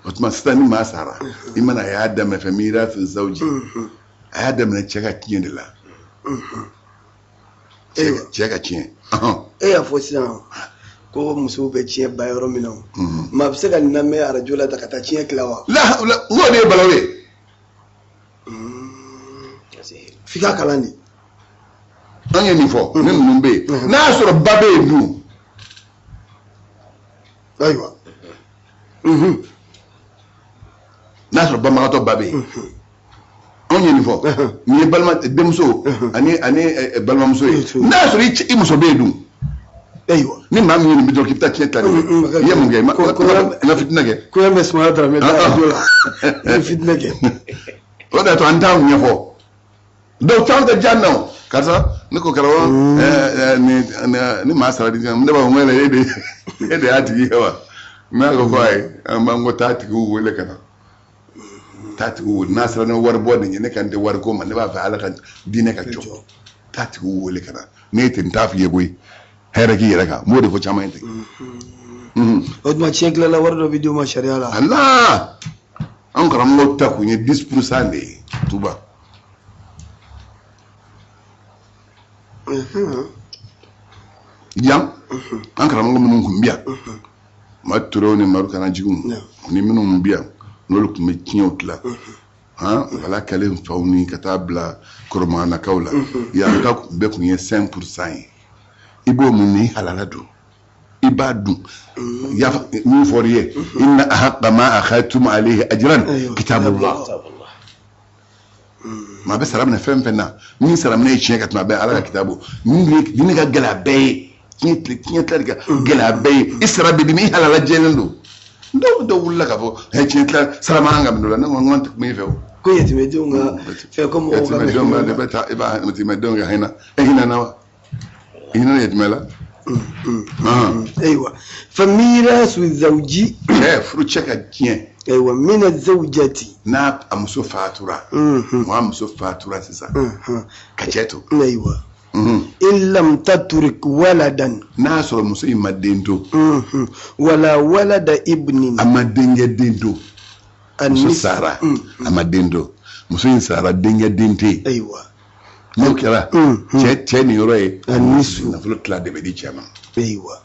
O tuma sisan, ni maa sara, i mana a y'a daminɛ fɛ mirathu zawji, a y'a daminɛ cɛ ka tiɲɛ de la. Cɛ ka tiɲɛ. E y'a fɔ sisan ko musow bɛ tiɲɛ ba yɔrɔ min na, maa bɛ se ka nin lamɛn arajo la ta ka taa tiɲɛ tila wa? La, n k'o de ye balawu ye. F'i ka kalan de. An ye nin fɔ, ni ninnu bɛ yen, n'a y'a sɔrɔ ba bɛ yen dun? Ayiwa. N'a sɔrɔ banbagatɔ ba bɛ yen, anw ye nin fɔ, nin ye balima denmuso ani balimamuso ye. N'a y'a sɔrɔ i muso bɛ yen dun? Ayiwa. Ni maa min ye nin bi dɔrɔn k'i bɛ taa tiɲɛ ta nin i ye mun kɛ? I ma fitinɛ kɛ. Ko yan bɛ sumaya dɔrɔn, bɛ taa arajo la, i ye fitinɛ kɛ. O de y'a to an t'anw ɲɛfɔ. Dɔw t'anw tɛ diya na o. Karisa, ne ko karamɔgɔ, ni maa sara di, ne b'a fɔ n ko yɛrɛ e de y'a tigi ye wa? N'a ko ko ayi, an b'an ko taa tigiw wele ka na. Taa tigiw wele, n'a sera ne wari bɔ de ɲɛ, ne kan tɛ wari ko ma, ne b'a fɛ Ala ka diinɛ ka jɔ. Taa tigiw wele ka na. Ne tɛ n t'a f'i ye koyi. Hɛrɛ k'i yɛrɛ kan, n b'o de fɔ caman ye ten. O tuma tiɲɛ tilala, wari dɔ bɛ d'u ma sariya la. Ala, an karamɔgɔw ta kun ye 10% de ye tuba. Yan an karamɔgɔ minnu tun bɛ yan, Madu Turew ni Madu Kanajigiw ni minnu bɛ yan, n'olu tun bɛ tiɲɛw tila, han, wala kɛlen faw ni ka taa bila kɔrɔmaganakaw la, yan ta bɛɛ tun ye 5% ye. I b'o min ni halala don, i b'a dun. Ya min fɔr'i ye, inna ahaqqa ma akhadtum alayhi ajran kitabullah. Maa bɛ sara minɛ fɛn fɛn na, min sara minɛ ye tiɲɛ ka tɛmɛ a bɛɛ, Ala ka kitabu. Min ka gɛlɛn a bɛɛ ye, tiɲɛ tila de ka gɛlɛn a bɛɛ ye. I sara bɛ di min, i halala jɛlen don. Dɔw wulila k'a fɔ tiɲɛ tila sara man kan ka minɛ o la. Ne ko n ko n tɛ kuma i fɛ o. Ko yatimɛdenw ka fɛn, ko mɔgɔw ka yatimɛdenw b'a bɛ taa, i b'a yatimɛdenw ka hinɛ, e hinɛ na wa? I hinɛ yatimɛ la. Ayiwa, fa mirasu zawji. Cɛ, furucɛ ka tiɲɛ. Ayiwa, mina zawjati. N'a a muso fatura, maa muso fatura sisan ka cɛ to. Ayiwa, in lam tatrik waladan. N'a sɔrɔ muso in ma den to. Wala walada ibnin. A ma denkɛ den to. Muso sara, a ma den to. Muso in sara, denkɛ den tɛ yen. Ayiwa. N'o kɛra, cɛ nin yɔrɔ ye a nisu. Nafolo tila de bɛ di cɛ ma. Ayiwa,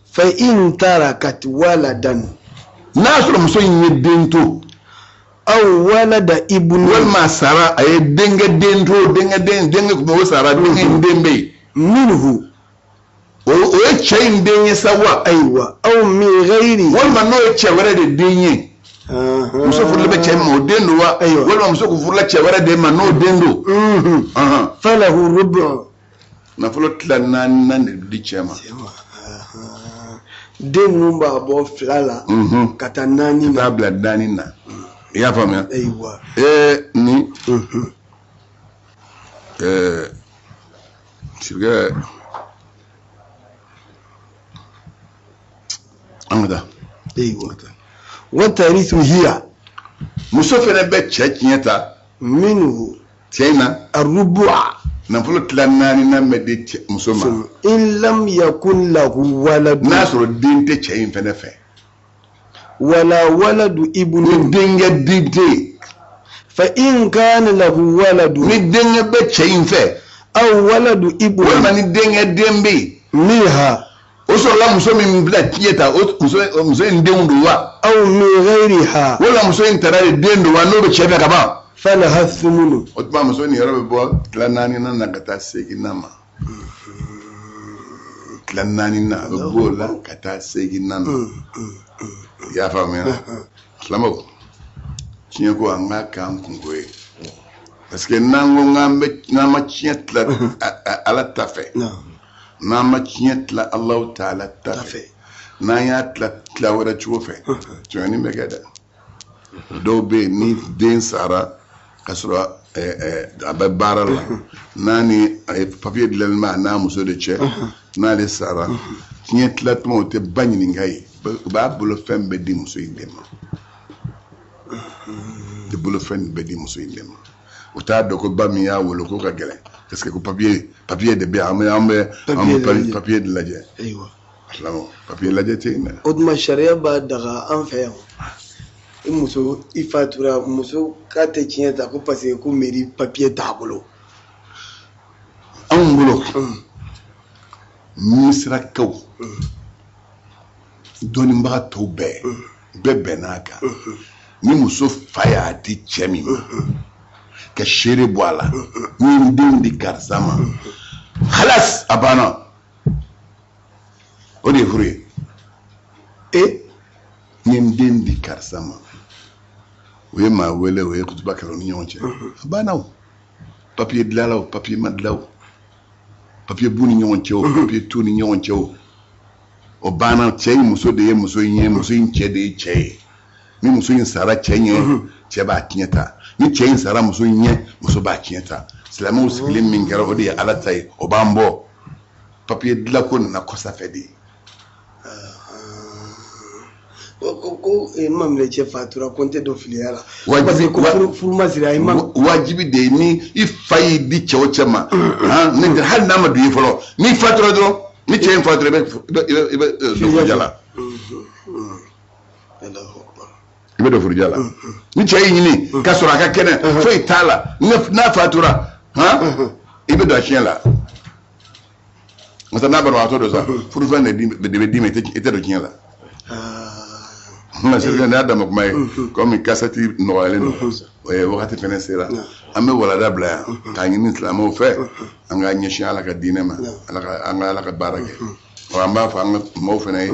fa in tarakat waladan. N'a sɔrɔ muso in ye den to. Aw walada ibnu. Walima a sara, a ye denkɛ den to, denkɛ den, denkɛ kun bɛ o sara, denkɛ in den bɛ yen. Minhu. O ye cɛ in den ye sa wa? Ayiwa, aw min ghayri. Walima n'o ye cɛ wɛrɛ de den ye. Muso furulen bɛ cɛ min ma, o den don wa? Walima muso kun furula cɛ wɛrɛ de ma, n'o den don. Falahu rubu. Nafolo tila naani de bɛ di cɛ ma. Den ninnu b'a bɔ fila la ka taa naani na. Ka taa bila naani na. I y'a faamuya? Ayiwa. Ni. Sirikɛ, an ka taa. Ayiwa. Wa tarithu hiya. Muso fana bɛ cɛ tiɲɛ ta. Minhu. Cɛ in na. Arubu'a. Nafolo tila naani na bɛ di muso ma. In lam yakun lahu waladu. N'a sɔrɔ den tɛ cɛ in fana fɛ. Wala waladu ibnu. Ni denkɛ den tɛ yen. Fa in kana lahu waladu. Ni denkɛ bɛ cɛ in fɛ. Aw waladu ibnu. Walima ni denkɛ den bɛ yen. Minha. O sɔrɔla muso min bila tiɲɛ ta, o muso in denw don wa? Aw min ghayriha. Walima muso in tara de den don wa, n'o bɛ cɛ fɛ ka ban? Falaha thumunu. O tuma muso nin yɔrɔ bɛ bɔ tila naani na ka taa seegin na ma. Tila naani na, a bɛ bɔ o la ka taa seegin na ma. I y'a faamuya? Silamɛw, tiɲɛ ko an k'a k'an kunko ye. Parce que n'an ko k'an bɛ, n'an ma tiɲɛ tila Ala ta fɛ. N'an ma tiɲɛ tila Alahu taala ta fɛ, n'an y'a tila tila wɛrɛ cogo fɛ, tɔɲɔni bɛ kɛ dɛ. Dɔw bɛ yen, ni den sara ka sɔrɔ a bɛ baara la, n'a ni a ye papiye dilanlen bɛ a n'a muso de cɛ, n'ale sara, tiɲɛ tila tuma o tɛ ba ɲininka ye, u b'a bolofɛn bɛɛ di muso in de ma. U bɛ bolofɛn bɛɛ di muso in de ma. U t'a dɔn ko ba min y'a wolo ko ka gɛlɛn, parce que ko papiye de bɛ yan, an bɛ papiye de lajɛ. Ayiwa. Papiye lajɛ tɛ yen dɛ. O tuma sariya b'a daga an fɛ yan. I muso i fatura, muso k'a tɛ tiɲɛ ta ko parce que ko mairie papiye t'a bolo. Anw bolo, Misirakaw, dɔnnibaga tɔw bɛɛ bɛnn'a kan. Ni muso fa y'a di cɛ min ma, ka seere bɔ a la, ni n den di karisa ma, halas, a banna. O de ye furu ye. Ni n den di karisa ma, u ye maa wele, u ye kutuba kɛ u ni ɲɔgɔn cɛ, a banna. O papiye dilanla, o papiye ma dilan, o papiye b'u ni ɲɔgɔn cɛ, o papiye t'u ni ɲɔgɔn cɛ, o banna. Cɛ in muso de ye muso in ye, muso in cɛ de ye cɛ ye. Ni muso in sara cɛ ɲɛ, cɛ b'a tiɲɛ ta. Ni cɛ in sara muso in ɲɛ, muso b'a tiɲɛ ta. Silamɛw sigilen min kɛra, o de ye Ala ta ye, o b'an bɔ. Papiye dilanko nana kɔsa fɛ de. Ko maminɛ cɛ fatura, ko n tɛ don filiya la. Parce que ko furu ma siri a ye ma. Wajibi de ye, ni i fa y'i di cɛ o cɛ ma, hali n'a ma don i fɔlɔ, n'i fatura dɔrɔn, ni cɛ in fatura, i bɛ don furuja la. I bɛ don furuja la. Ni cɛ y'i ɲini ka sɔrɔ a ka kɛnɛ, foyi t'a la, n'a fatura, i bɛ don a tiɲɛ la. Nka n'a banabagatɔ don sa, furufɛn de bɛ d'i ma, i tɛ don tiɲɛ la. Nka sirikɛ, nin y'a dama kuma ye, komi kasɛti nɔgɔyalen don, o ye wagati fɛnɛ sera, an bɛ walada bila yan k'a ɲini silamɛw fɛ, an ka ɲɛsin Ala ka diinɛ ma, Ala ka an ka Ala ka baara kɛ. Ɔ, an b'a fɔ an ka maaw fɛnɛ ye,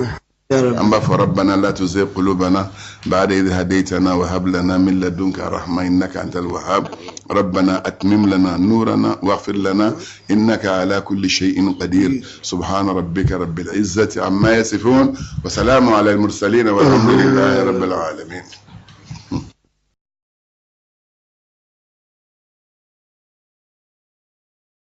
an b'a fɔ: ربنا لا تزغ قلوبنا بعد إذ هديتنا وهب لنا من لدنك رحمة إنك أنت الوهاب. ربنا أتمم لنا نورنا واغفر لنا إنك على كل شيء قدير. سبحان ربك رب العزة عما يصفون وسلام على المرسلين والحمد لله رب العالمين.